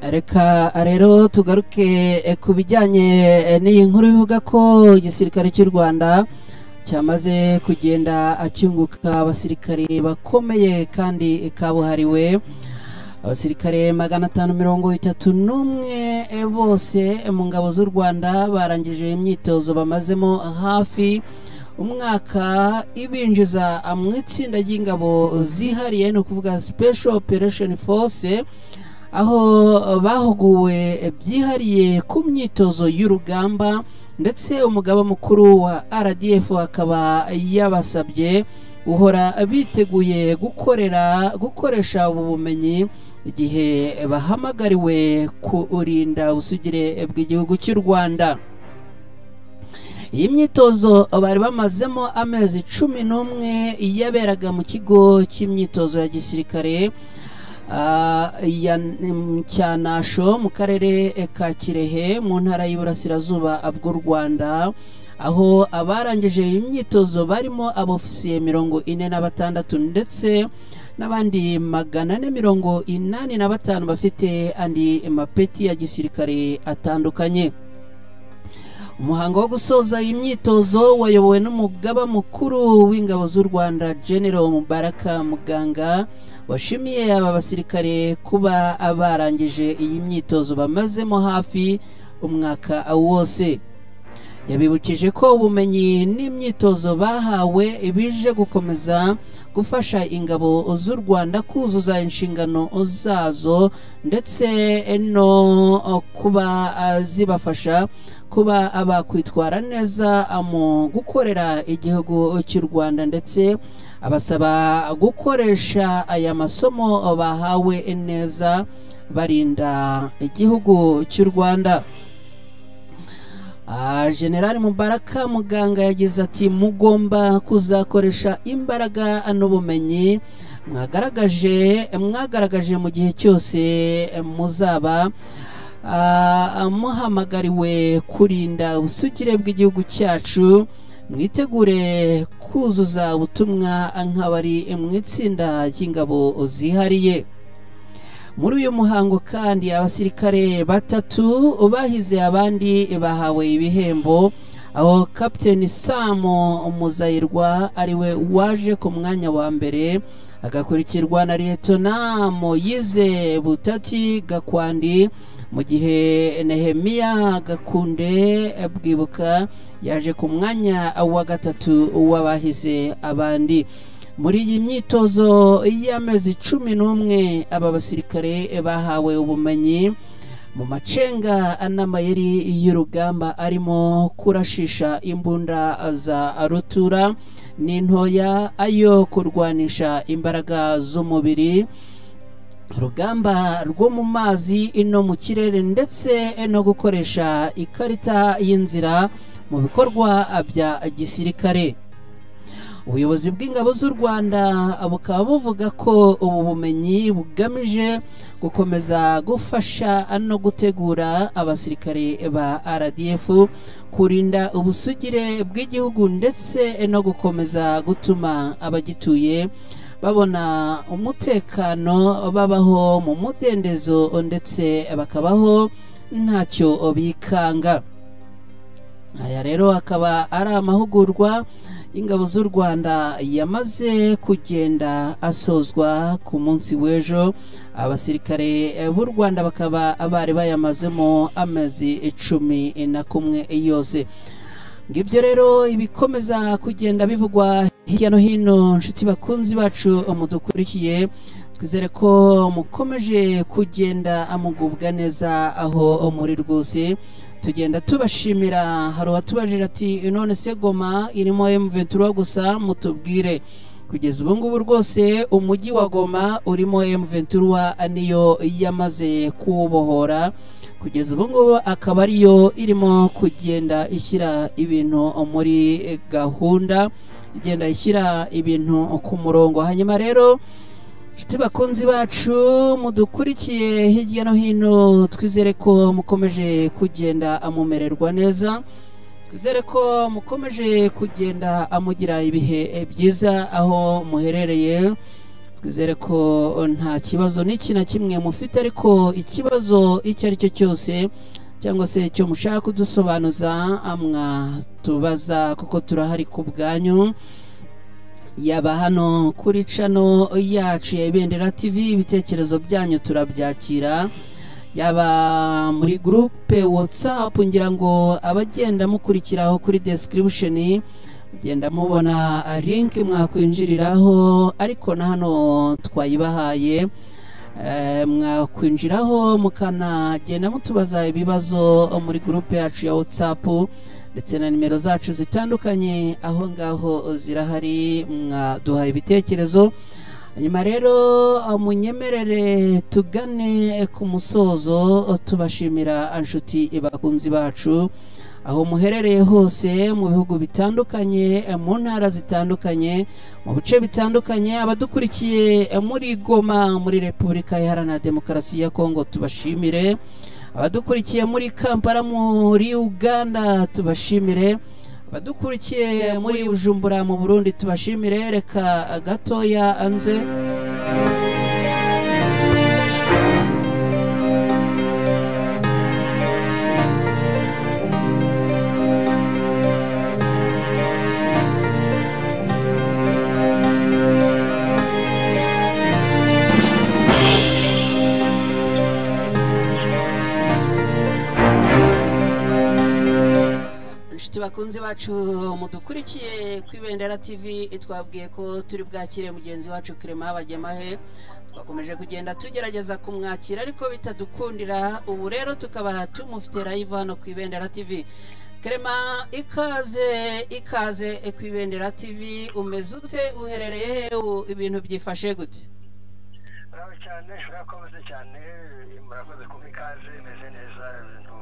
Reka rero tugaruke ku bijyanye n'iyi nkuru ivuga ko igisirikare cy'u Rwanda cyamaze kugenda acyunguka abasirikare bakomeye kandi kabuhariwe, abasirikare 531 bose mu ngabo z'u Rwanda barangije imyitozo bamazemo hafi umwaka, ibinjiza mu itsinda ry'ingabo zihariye, ni ukuvuga Special Operation Force, aho bahuguwe byihariye ku myitozo y'urugamba. Ndetse umugaba mukuru wa RDF akaba yabasabye guhora biteguye gukoresha ubu bumenyi igihe bahamagariwe kurinda ubusugire bw'igihugu cy'u Rwanda. Iyi myitozo bari bamazemo amezi 11 yaberaga mu kigo cy'imyitozo ya gisirikare cya Nasho mu karere ka Kirehe mu ntara y'Iburasirazuba bw'u Rwanda, aho abarangije imyitozo barimo abofisiye 46 ndetse n'abandi 485 bafite andi mapeti ya gisirikare atandukanye. Umuhango wo gusoza imyitozo wayobowe n'umugaba mukuru w'ingabo z'u Rwanda General Mubaraka Muganga, washimiye aba basirikare kuba abarangije iyi myitozo bamazemo hafi umwaka wose. Yabibukije ko ubumenyi n'imyitozo bahawe bije gukomeza gufasha ingabo z'u Rwanda kuzuza inshingano zazo, ndetse no kuba zibafasha kuba abakwitwara neza mu gukorera igihugu cy'u Rwanda, ndetse abasaba gukoresha aya masomo bahawe neza barinda igihugu cy'u Rwanda. General Mubaraka Muganga yagize ati mugomba kuzakoresha imbaraga n'ubumenyi mwagaragaje mu gihe cyose muzaba muhamagariwe kurinda ubusugire bw'igihugu cyacu. Mwitegure kuzuza ubutumwa nk'abari mu itsinda ry'ingabo zihariye. Muri uyu muhango kandi abasirikare batatu bahize abandi bahawe ibihembo, aho Captain Sam Muzayirwa ariwe waje ku mwanya wa mbere, agakurikirwa na Lieutenant Moyize Butati Gakwandi, mu gihe Nehemia Gakunde Bwibuka yaje ku mwanya wa gatatu w'abahize abandi. Muri iyi myitozo y'amezi 11 aba basirikare bahawe ubumenyi mu macenga n'amayeri y'urugamba, arimo kurashisha imbunda za rutura n'intoya, ayo kurwanisha imbaraga z'umubiri, urugamba rwo mu mazi no mu kirere, ndetse no gukoresha ikarita y'inzira mu bikorwa bya gisirikare. Ubuyobozi bw'ingabo z'u Rwanda bukaba buvuga ko ubu bumenyi bugamije gukomeza gufasha no gutegura abasirikare ba RDF kurinda ubusugire bw'igihugu, ndetse no gukomeza gutuma abagituye babona umutekano, babaho mu mudendezo ndetse bakabaho ntacyo bikanga. Aya rero akaba ari amahugurwa ingabo z'u Rwanda yamaze kugenda asozwa ku munsi w'ejo. Abasirikare b'u Rwanda bakaba bari bayamazemo amezi 11 yose. Ngibyo rero ibikomeza kugenda bivugwa hirya no hino. Nshuti bakunzi bacu mudukurikiye, twizere ko mukomeje kugenda amugubwa neza aho muri rwose. Tugenda tubashimira. Hari uwatubajije ati none se Goma irimo M23 gusa, mutubwire. Kugeza ubu ngubu rwose umujyi wa Goma urimo M23 niyo yamaze kuwubohora. Kugeza ubu ngubu akaba ariyo irimo kugenda ishyira ibintu muri gahunda, igenda ishyira ibintu ku murongo. Hanyuma rero nshuti bakunzi bacu mudukurikiye hirya no hino, twizere ko mukomeje kugenda amumererwa neza, twizere ko mukomeje kugenda amugira ibihe byiza aho muherereye, twizere ko nta kibazo n'iki na kimwe mufite, ariko ikibazo icyo ari cyo cyose cyangwa se icyo mushaka kudusobanuza mwatubaza, kuko turahari ku bwanyu. Yaba hano kuri channel yacu ya Ibendera TV, ibitekerezo byanyu turabyakira, yaba muri groupe WhatsApp, ngira ngo abagenda mukurikiraho kuri description mugenda mubona link mwakwinjiriraho, ariko na hano twayibahaye, mwakwinjiraho mukanagenda mutubaza ibibazo muri groupe yacu ya WhatsApp, ndetse na nimero zacu zitandukanye aho ngaho zirahari, mwaduha ibitekerezo. Hanyuma rero munyemerere tugane ku musozo, tubashimira anshuti bakunzi bacu aho muherereye hose mu bihugu bitandukanye, mu ntara zitandukanye, mu bice bitandukanye. Abadukurikiye muri Goma muri Repubulika Iharanira Demokarasi ya Kongo tubashimire, abadukurikiye muri Kampala muri Uganda tubashimire, abadukurikiye muri Bujumbura mu Burundi tubashimire. Reka gatoya anze Bakunzi bacu mudukurikiye ku Ibendera TV, twabwiye ko turi bwakire mugenzi wacu Clement Bagemahe. Twakomeje kugenda tugerageza kumwakira ariko bitadukundira. Ubu rero tukaba tumufite live hano ku Ibendera TV. Clement, ikaze ikaze ku Ibendera TV. Umeze ute? Uherereye he? Ubu ibintu byifashe gute? Muraho cyane, murakoze cyane, murakoze kumpa ikaze. Meze neza, ibintu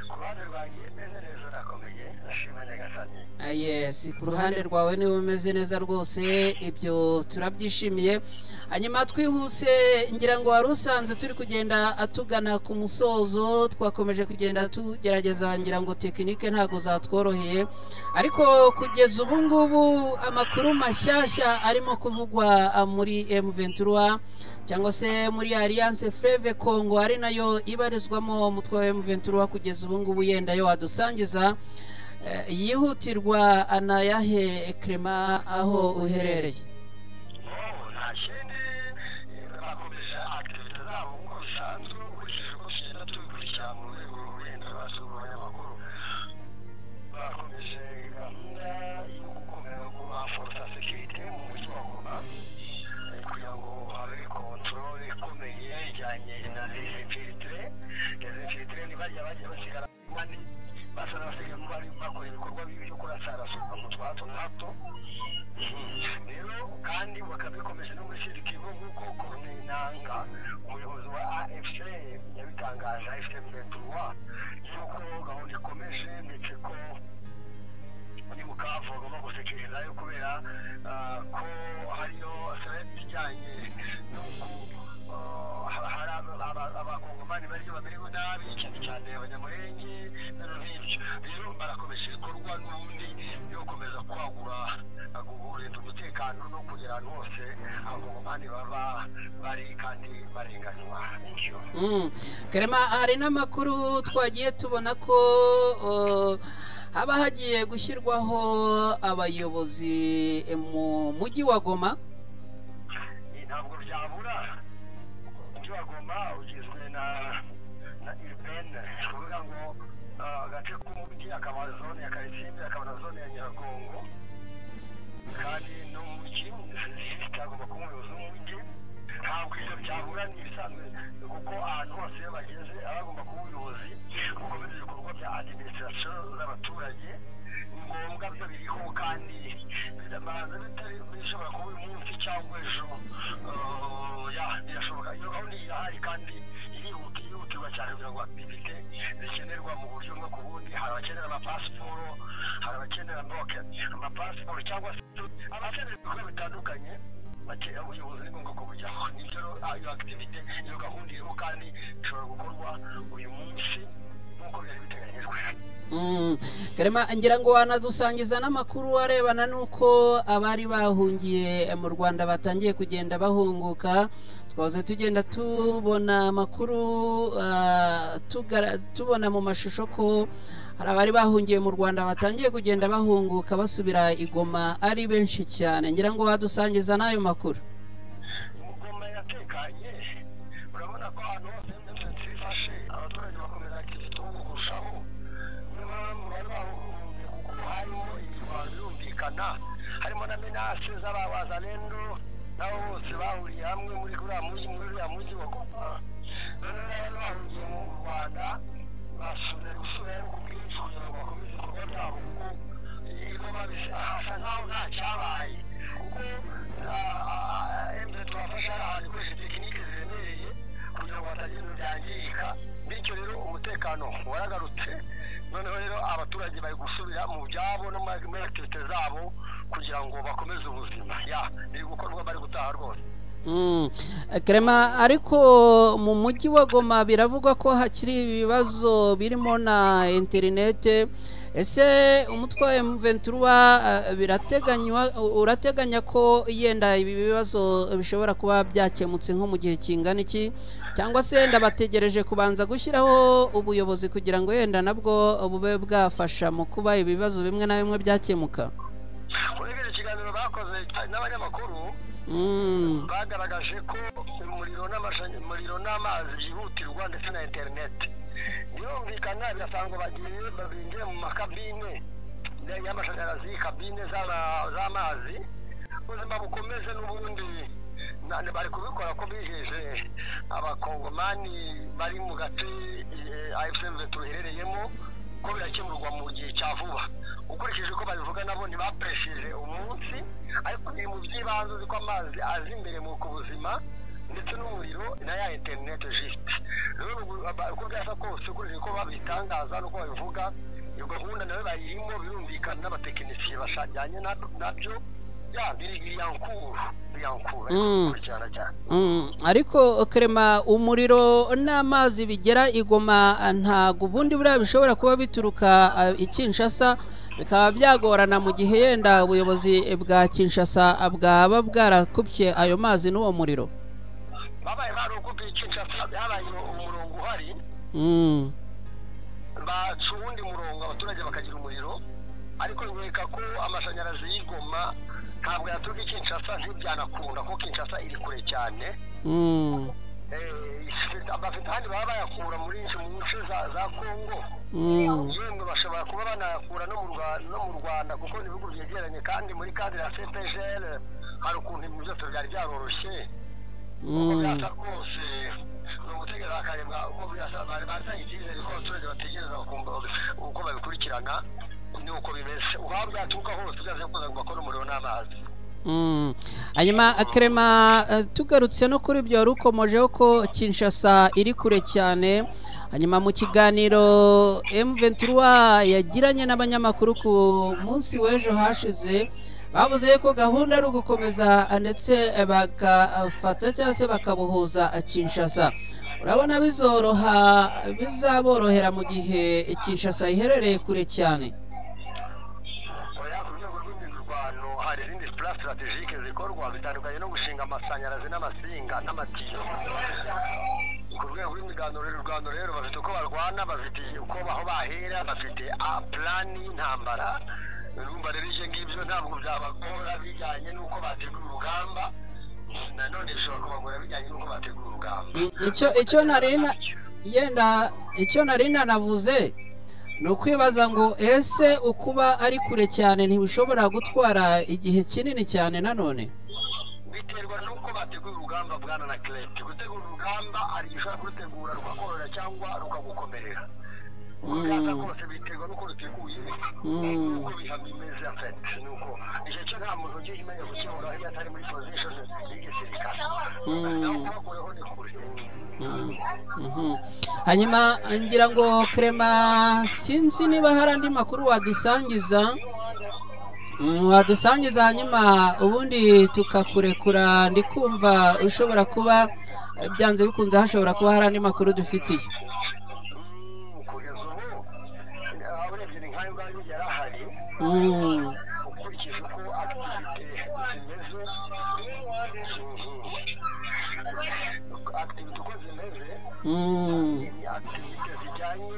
ku ruhande rwanjye meze neza, urakomeye, ndashima Nyagasani. Yes, ku ruhande rwawe niwe umeze neza rwose, ibyo turabyishimiye. Hanyuma twihuse, ngira ngo wari usanze turi kugenda atugana ku musozo, twakomeje kugenda tugerageza, ngira ngo tekinike ntabwo zatworoheye, ariko kugeza ubu ngubu amakuru mashyashya arimo kuvugwa muri M23 cyangwa se muri Alliance Fleuve Congo, ari nayo ibarizwamo umutwe wa M23 kugeza ubu ngubu, yenda yo wadusangiza yihutirwa anayahe, Clement, aho uherereye? Oh, nta kindi, bakomeje activités zabo nk'uko bisanzwe, ukurikije uko tugenda tubikurikira mu rwego wenda rwacu rw'abanyamakuru. Bakomeje gahunda yo gukomeza kurenforça sécurité mu mujyi wa Goma, kugira ngo habe contrôle ikomeye ijyanye na les infiltrés. Les infiltrés ni bariya bagiye basigara bani basa n'abasigaye bari bakora ibikorwa bibi byo kurasarasa mu twa hato na hato. Rero kandi bakabikomeje no muri Sud Kivu, nk'uko Corneille Nanga, umuyobozi wa AFC, yabitangaje, AFC M23, yuko gahunda ikomeje, ndetse ko muri Bukavu bagomba gusekerizayo kubera ko hariyo threat ijyanye n'uko hari abakongomani bariyo bamerewe nabi, cyane cyane Abanyamurenge n'ibintu nk'ibyo. Rero barakomeje ibikorwa n'ubundi byo gukomeza kwagura, kurinda umutekano no kugera ahantu hose abakongomani baba bari kandi barenganywa. Thank you. Clement, hari n'amakuru twagiye tubona ko haba hagiye gushyirwaho abayobozi mu mujyi wa Goma. Ntabwo byabura. Umujyi wa Goma ugizwe na urbaine, kuvuga ngo agace k'umujyi, akaba zone ya Karisimbi, akaba na zone ya Nyiragongo, kandi n'umujyi juste agomba kuba umuyobozi w'umujyi. Ntabwo ibyo byabura, ni ibisanzwe, kuko ahantu hose iyo bageze aba agomba kuba ubuyobozi bukomeza ibikorwa bya administration z'abaturage. Ni ngombwa, byo biriho kandi bidamanza bitari bishobora kuba uyu munsi cyangwa ejo. Ya, birashoboka, iyo gahunda irahari kandi irihuta, irihutirwa cyane kugira ngo activités zikenerwa mu buryo bumwe ku bundi. Hari abakenera amapasiporo, hari abakenera mboke amapasiporo, cyangwa se abakenera ibikorwa bitandukanye, ubuyobozi ni ngombwa ko bujyaho. Nibyo rero, iyo activité, iyo gahunda iriho kandi ishobora gukorwa uyu munsi nk'uko byari biteganyijwe. Clement, ngira ngo wanadusangiza n'amakuru arebana n'uko abari bahungiye mu Rwanda batangiye kugenda bahunguka. Twahoze tugenda tubona amakuru, tubona mu mashusho ko hari abari bahungiye mu Rwanda batangiye kugenda bahunguka basubira i Goma ari benshi cyane. Ngira ngo wadusangiza n'ayo makuru. Goma yatekanye, urabona ko ahantu hose M23 ifashe, abaturage bakomeza activité ubu kurushaho. Niyo mpamvu bari bahungiye, kuko harimo imirwano, birumvikana, harimo na menaces z'abawazalendo, nabo bose bahuriye hamwe muri uriya mujyi wa Goma. Noneho bari bahungiye mu Rwanda basubiye gusubirayo ku bwinshi kugira ngo bakomeze ibikorwa byabo, kuko i Goma hasa nkaho nta cyabaye, kuko M23 bafashe ari ahantu ikoresha tekinike ziremereye kugira ngo hatagira ibintu byangirika. Bityo rero umutekano waragarutse. Noneho rero abaturage bari gusubira mu byabo no muri activités zabo kugira ngo bakomeze ubuzima. Ya, biri gukorwa, bari gutaha rwose. Clement, ariko mu mujyi wa Goma biravugwa ko hakiri ibibazo birimo na interinete. Ese umutwe wa M23 birateganywa, urateganya ko yenda ibi bibazo bishobora kuba byakemutse nko mu gihe kingana iki, cyangwa se yenda bategereje kubanza gushyiraho ubuyobozi kugira ngo yenda nabwo bube bwafasha mu kuba ibibazo bimwe na bimwe byakemuka? Urebye ikiganiro bakoze n'abanyamakuru, bagaragaje ko umuriro n'amazi byihutirwa, ndetse na interineti. Birumvikana, birasanzwe, bagiye binjiye mu makabine. y'amashanyarazi, kabine z'amazi, ubuzima bukomeze. N'ubundi bari kubikora ko bijeje abakongomani bari mu gace AFC M23 iherereyemo ko birakemurwa mu gihe cya vuba. Ukurikije uko babivuga, nabo ntibapresheje umunsi, ariko biri mu by'ibanze. Uzi ko amazi aza imbere mu ku buzima, ndetse n'umuriro na ya internet juste. Rero uko byasa kose, ukurikije uko babitangaza n'uko babivuga, iyo gahunda nayo bayirimo, birumvikana n'abatekinisiye bashajyanye nabyo ya biri en cours, biri en cours, gukurikirana cyane. Ariko Clement, umuriro n'amazi bigera i Goma, ntabwo ubundi buriya bishobora kuba bituruka i Kinshasa, bikaba byagorana mu gihe yenda ubuyobozi bwa Kinshasa bwaba bwarakupye ayo mazi n'uwo muriro? Babaye barukupiye Kinshasa, habaye umurongo uhari, baca uwundi murongo, abaturage bakagira umuriro. Ariko nkeka ko amashanyarazi y'i Goma ntabwo yaturuka i Kinshasa, ntibyanakunda kuko Kinshasa iri kure cyane. Bafite ahandi baba bayakura muri mu nce za Kongo. Yemwe bashobora kuba banayakura no mu Rwanda, kuko ni ibihugu byegeranye, kandi muri cadre ya CEPGL hari ukuntu ibintu byose byari byaroroshye. Uko byasa kose ni ugutegereza hakarebwa uko byasa. Bari batanga icyizere ko abaturage bategereza bakumva uko babikurikirana n'uko bimeze, uko aho byaturuka hose, byaje kuza bakora umuriro n'amazi. Hanyuma Clement, tugarutse no kuri ibyo wari ukomojeho ko Kinshasa iri kure cyane, hanyuma mu kiganiro M23 yagiranye n'abanyamakuru ku munsi w'ejo hashize, bavuze ko gahunda ari ugukomeza ndetse bagafata cyangwa se bakabuhuza Kinshasa. Urabona bizoroha, bizaborohera mu gihe Kinshasa iherereye kure cyane? Oya, ku rwego rw'imirwano hari izindi plan stratégique zikorwa bitandukanye no gushinga amashanyarazi n'amasinga n'amatiyo. Ku rwego rw'imirwano rero bafite uko barwana, bafite uko aho bahera, bafite a plan y'intambara. Urumva rero ibyo ngibyo ntabwo byabagora bijyanye n'uko bategura urugamba. Nanone bishobora kubagora bijyanye n'uko bategura urugamba. Yenda icyo nari nanavuze ni ukwibaza ngo ese ukuba ari kure cyane ntibishobora gutwara igihe kinini cyane nanone? Biterwa n'uko bateguye urugamba, bwana na Clement. Gutegura urugamba, hari igihe ushobora kurutegura rukakorohera cyangwa rukagukomerera. Uko byasa kose biterwa n'uko ruteguye, n'uko biha bimeze. En fait, nuko icyo cyo nta muntu ugiye umenya kukivuga iyo atari muri position y'igisirikare. Naho kubakureho ni kure. Hanyuma ngira ngo Clement, sinzi niba hari andi makuru wadusangiza, hanyuma ubundi tukakurekura. Ndi kumva ushobora kuba byanze bikunze hashobora kuba hari andi makuru dufitiye. Kugeza ubu urebye ni nk'ayo ngayo yari ahari, ukurikije uko activité zimeze, activité uko zimeze, ni activité zijyanye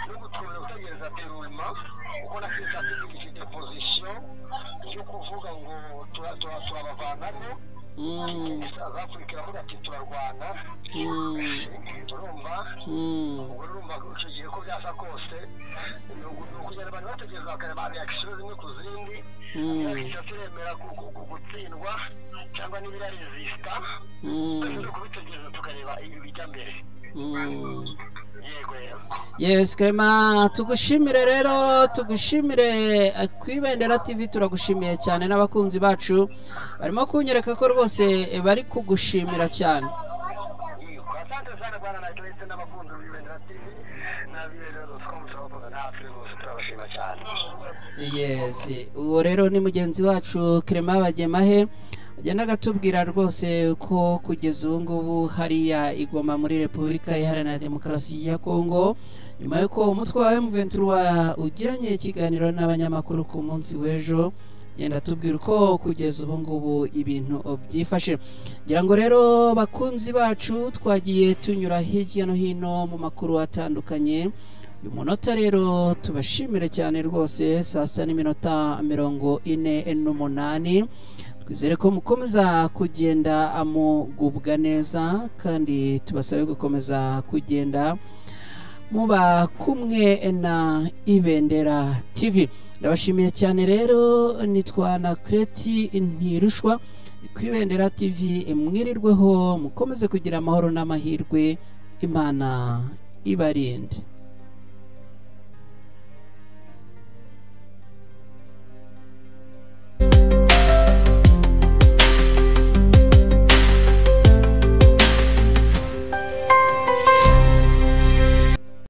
no gukomeza gutegereza déroulement, kuko na Kinshasa ifite position yo kuvuga ngo turabavanamo. South Africa iravuga ati turarwana. Urumva, ubwo urumva icyo gihe ko byasa kose ni ukugenda abantu bategereza bakareba reaction zimwe ku zindi. Kinshasa iremera gutsindwa cyangwa n'ibiraresista, twese ni kubitegereza tukareba ibijya mbere. Yego. Yes, Clement, tugushimire rero, tugushimire ku Ibendera TV, turagushimiye cyane, n'abakunzi bacu barimo kunyereka ko rwose bari kugushimira cyane. Yego, asante sana bwana na Clement n'abakunzi b'Ibendera TV na Ibendera.com, turabakunda natwe rwose, turabashima cyane. Yes, uwo rero ni mugenzi wacu Clement Bagemahe, agenda agatubwira rwose ko kugeza ubu ngubu hariya i Goma muri Repubulika Iharanira Demokarasi ya Kongo, nyuma y'uko umutwe wa M23 ugiranye ikiganiro n'abanyamakuru ku munsi w'ejo, genda tubwira uko kugeza ubu ngubu ibintu byifashe. Ngira ngo rero bakunzi bacu, twagiye tunyura hirya no hino mu makuru atandukanye. Uyu munota rero tubashimire cyane rwose, saa 6 n'iminota 48. Twizere ko mukomeza kugenda mugubwa neza, kandi tubasabe gukomeza kugenda muba kumwe na Ibendera TV. Ndabashimiye cyane rero, nitwa na Kreti Ntirushwa ku Ibendera TV. Mwirirweho, mukomeze kugira amahoro n'amahirwe, Imana ibarinde.